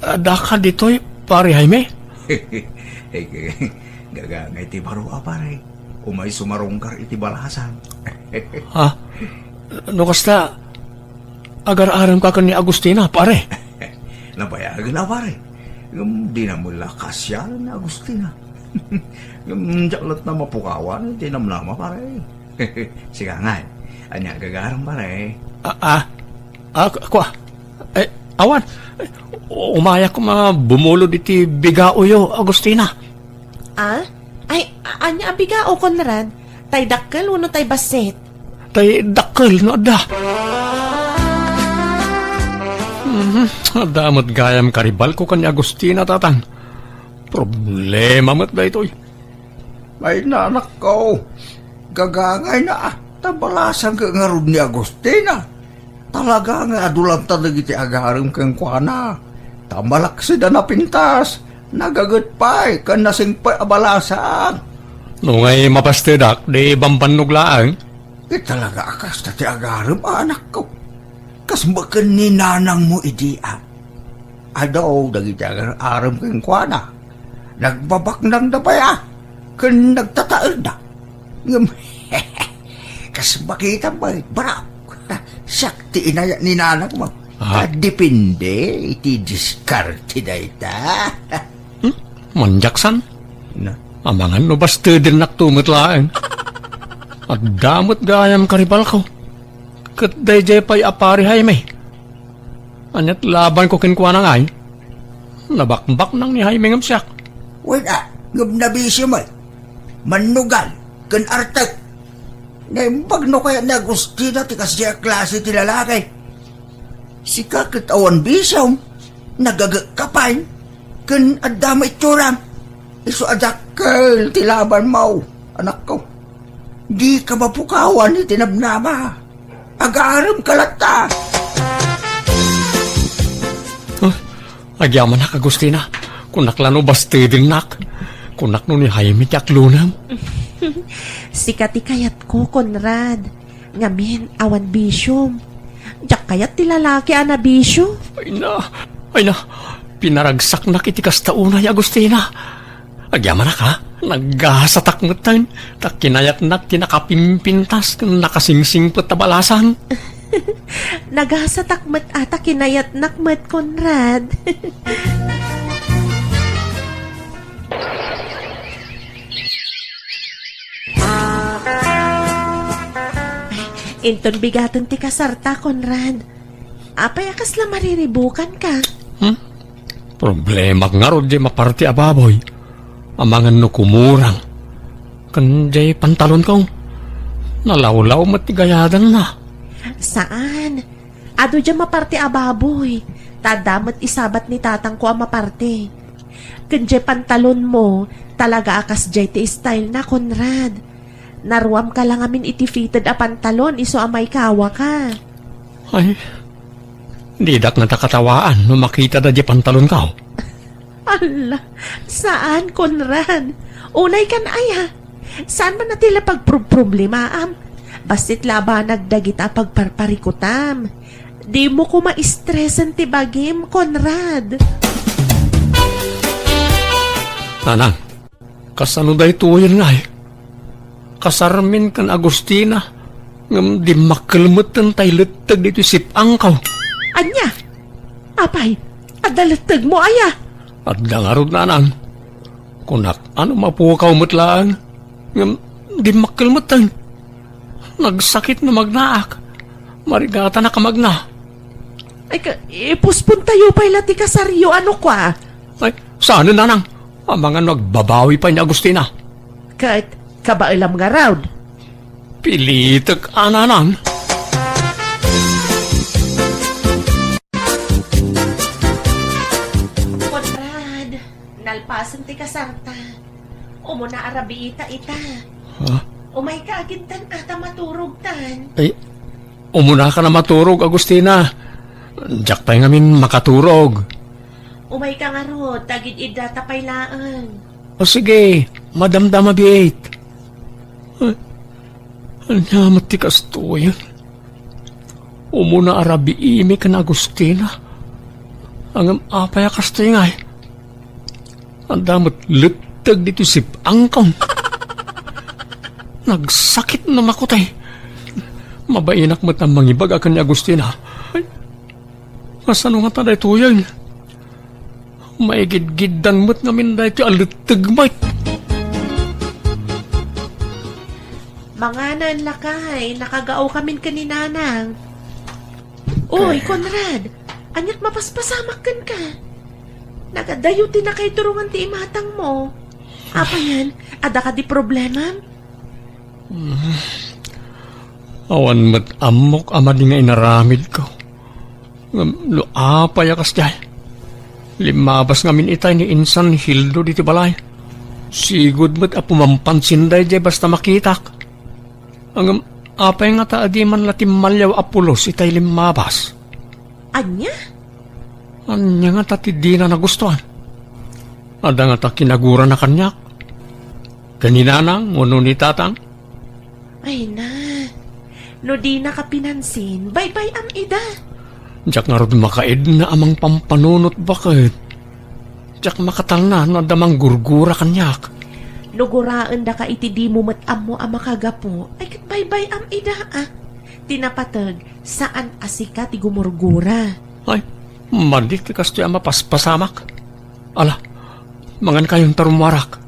addaka ditoy, Pare Jaime? Eh, gagangay ti baro a pare. Umay sumarungkar iti balasang. Ha? No kasta, agar-aremka ken ni Agustina, pare? Nabayagen a, pare. Ngem dina met la kaasialen ni Agustina. Ngem diak latta mapukawan iti namnama, pare. Sika ngay, ania gagaram, pare? Ah, ah. Ah, k-, kua. Eh, awan. Umayak koma bumulod iti bigaoyo, Agustina. Ah? Ay, a-, ania a bigao, Conrad? Tay dakkel wenno tay bassit? Tay dakkel no adda. Mhm, adda met gayam karibalko ken ni Agustina, tatang. Problema met daytoy. Ay, nanakko, gagangayna, ta balasang ket ngarud ni Agustina. Talaga nga adu latta dagiti agarem kenkuana. Ta malaksid a napintas, nagaget pay, ken nasingpet a balasang. No ngay mapastedak, di bambannog laeng. Ket talaga a kasta ti agarem, anakko. Kas baken ni nanangmo idi, a. Adu dagiti agar-arem kenkuana. Nagbabaknangda pay, a, ken nagtataelda. Ngem, kas makita mo, barok. Siak ti inayat ni nanangmo. Ah. Ta depende iti diskarte dayta. Hmm? Manjaksan? Na? Amangan no bastedennak to met laeng. Adda met gayam karibalko. Ket daydiay pay a Pare Jaime. Aniat labanko kenkuana ngay? Nabakbaknang ni Jaime ngem siak. Wen a, ngem nabisio met. Mannugal, ken artek. Naimbag no kayat ni Agustina ti kasdiay a klase ti lalaki. Sika ket awan bisiom, nagagekka pay, ken adda maitsuram. Isu a dakkel ti labanmo, anakko. Dika mapukawan iti namnama. Agaremka latta. Ah, agyamanak, Agustina. Kunak la no bastedennak. Kunak no ni Jaime ti aklonem. Sika ti kayatko, Conrad. Ngamin, awan bisiom. Diak kayat ti lalaki a nabisio. Ay na, ay na. Pinaragsaknak iti kasta unay, Agustina. Agyamanak, ha? Nagasatak metten, ta kinayatnak ti nakapimpintas ken nakasingsingpet a balasang. Nagasatak met a ta kinayatnak met, Conrad. Inton bigaten ti kasarta, Conrad. Apay a kasla mariribukanka? Hmm? Problemak ngarud diay maparti a baboy. Amangan no kumurang. Ken diay pantalonko. Nalawlaw met ti gayadanna. Saan? Adu diay maparti a baboy. Ta adda met isabat ni tatangko a maparti. Ken jay pantalonmo, talaga a kasjay ti style na, Conrad. Naruamka la ngamin iti fitted a pantalon isu a maikawaka. Ay, didak ngata katawaan no makita da jay pantalonko. Alla, saan, Conrad. Unay kan aya. Saan man a ti la pagproproblemaam? Bassit la a banag dagita a pagparparikutam. Dimo koma stresen ti bagim, Conrad. Nanang, kasano daytoyen ngay? Kasarmin ken Agustina, ngem dimmakkel metten tay letteg ditoy sip-angko. Ania? Apay, adda lettegmo aya? Adda ngarud, nanang. Kunak, ano mapukaw met laeng? Ngem dimmakkel metten. Nagsakit no magnaak. Marigatanak a magna. Ay, ka, ipuspon tayo pay la ti kasaryo, ano kwa? Ay, saan, nanang? Amangan no agbabawi pay ni Agustina. Ket, kabaelam ngarud. Pilitek a, nanang. Conrad, nalpasen ti kasarta. Umuna a rabiita ita. Ha? Umayka agiddan a ta maturogtan. Ay, umunaka a maturog, Agustina. Diak pay ngamin makaturog. Umayka ngarud, ta agid-iddata pay laeng. O sige, madamdama biit. Ay, ania met ti kastoyen? Umuna a rabiimi ken Agustina. Ngem apay a kastoy ngay? Adda met letteg ditoy sip-angko. Nagsakit no makutay. Mabainak met a mangibaga ken ni Agustina. Ay, kasano ngata daytoyen? Maigidgiddan met ngamin daytoy a letteg met. Manganen, lakay, nakagaokamin ken ni Nanang. Uy, Conrad, aniak mapaspasamak kenka? Nagadayo ti nakaiturongan ti imatangmo. Apayan, adda kadi problemam? Mm. Awan met ammok a madi nga inaramidko. Ngem no apay a kasdiay, limmabas ngamin itay ni insan Hildo ditoy balay. Sigud met a pumampansin daydiay basta makitak. Ngem apay ngata a di man la timmaliaw a pulos itay limmabas? Ania? Ania ngata ti dina nagustuan? Adda ngata kinagurana kaniak? Ken ni Nanang wenno ni Tatang? Ay na, no dinaka pinansin, baybay-am ida. Diak ngarud makaedna a mangpampanunot baket. Diak makatalna no adda manggurgura kaniak. No guraendaka iti dimo met ammo a makagapu, ay ket baybay-am ida, a. Ti napateg, saan a sika ti gumurgura. Ay, madi ti kastoy a mapaspasamak. Ala, mangankayon ta rummuarak.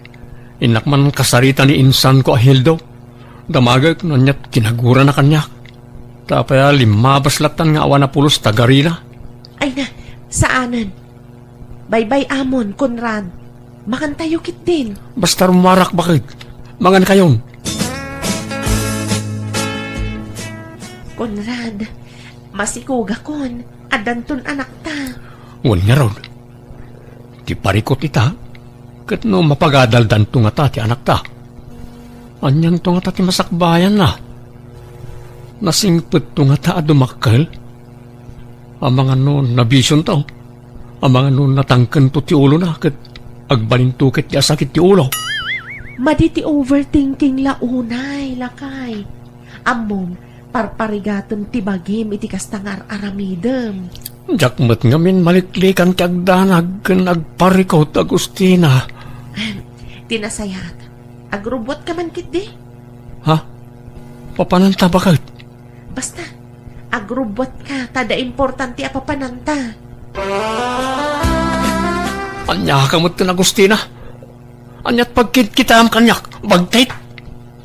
Innak man kasarita ni insanko a Hildo. Damagek no aniat kinagurana kaniak. Ta apay a limmabas lattan nga awan a pulos ta garina? Ay na, saanen. Baybay-amon, Conrad. Mangantayo ketdin. Basta rummuarak baket. Mangankayon. Conrad, masikogakon. Addanton anakta. Wen ngarud. Ti parikut ita, ket no mapagadaldanto ngata ti anakta. Anianto ngata ti masakbayanna? Nasingpetto ngata a dumakkel? Amangan no nabisionto? Amangan no natangkento ti ulona ket agbalinto ket ti asakit ti ulo? Madi ti overthinking la unay, lakay. Ammom, parparigatem ti bagim iti kasta nga ar-aramidem. Diak met ngamin maliklikan ti agdanag ken agparikut, Agustina. Ahem, ti nasayaat, agrubbuatka man ketdi? Ha? Papananta baket? Basta, agrubbuatka ta adda importante a papananta. Aniaka met ken Agustina? Aniat pagkitkitaem kaniak? Bagtit?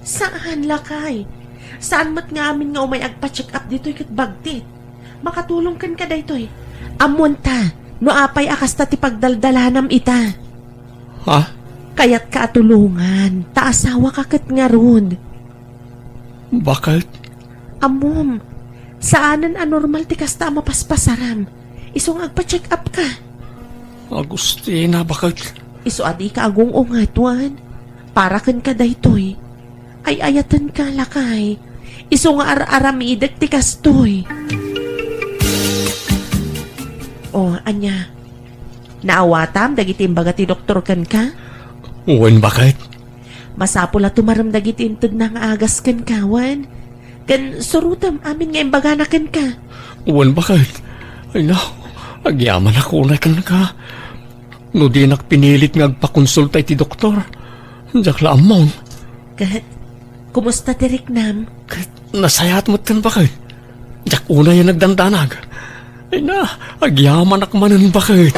Saan, lakay. Saan met nga amin nga umay agpa-check up ditoy ket bagtit. Makatulong kenka daytoy. Ammoanta, no apay a kasta ti pagdaldalanam ita. Ha? Kayatka a tulongan, ta asawaka ket ngarud. Baket? Ammom, saanen a normal ti kasta a mapaspasaram. Isu nga agpa-check up ka. Agustina, baket. Isu a dika agung-unget, wen. Para kenka daytoy. Ay-ayatenka, lakay. Isu nga ar-aramidek ti kastoy. O, ania? Naawatam dagiti imbaga ti doktor kenka? Wen, baket. Masapul a tumarem dagiti intedna nga agas kenka, wen? Ken surotem amin nga imbagana kenka. Wen, baket. Ay, no. Agyamanak unay kenka. No dinak pinilit nga agpakonsulta iti doktor, diak la ammon. Ket, kumusta ti riknam? Ket, nasayaat metten, baket. Diak unay a nagdandanag. Ay na, agyamanak manen, baket.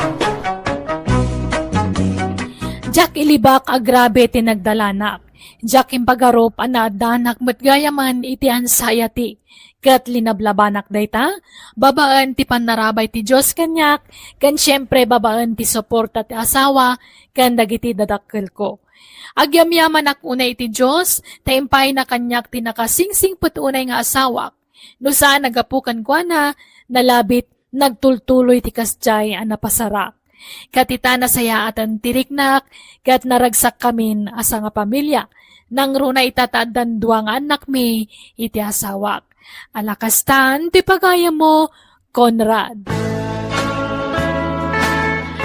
Diak ilibak a grabe ti nagdalanak. Diak impagarup a naaddanak met gayamen iti anxiety. Ket linablabanak dayta, babaen ti pannarabay ti Dios kaniak, ken siempre babaen ti suporta ti asawa ken dagiti dadakkelko. Agyamyamanak unay iti Dios, ta impayna kaniak ti nakasingsingpet unay nga asawak. No saan a gapu kenkuana, nalabit, nagtultuloy ti kasdiay a napasarak. Ket ita, nasayaatan ti riknak, ket naragsakkamin a sangapamilia. Nangruna ita ta addan dua nga annakmi iti asawak. Ala kastan ti pagayammo, Conrad.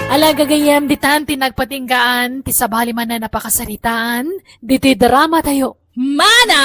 Ala gagayyem, ditan ti nagpatinggaan ti sabali manen a pakasaritaan ditoy dramatayo. Mana!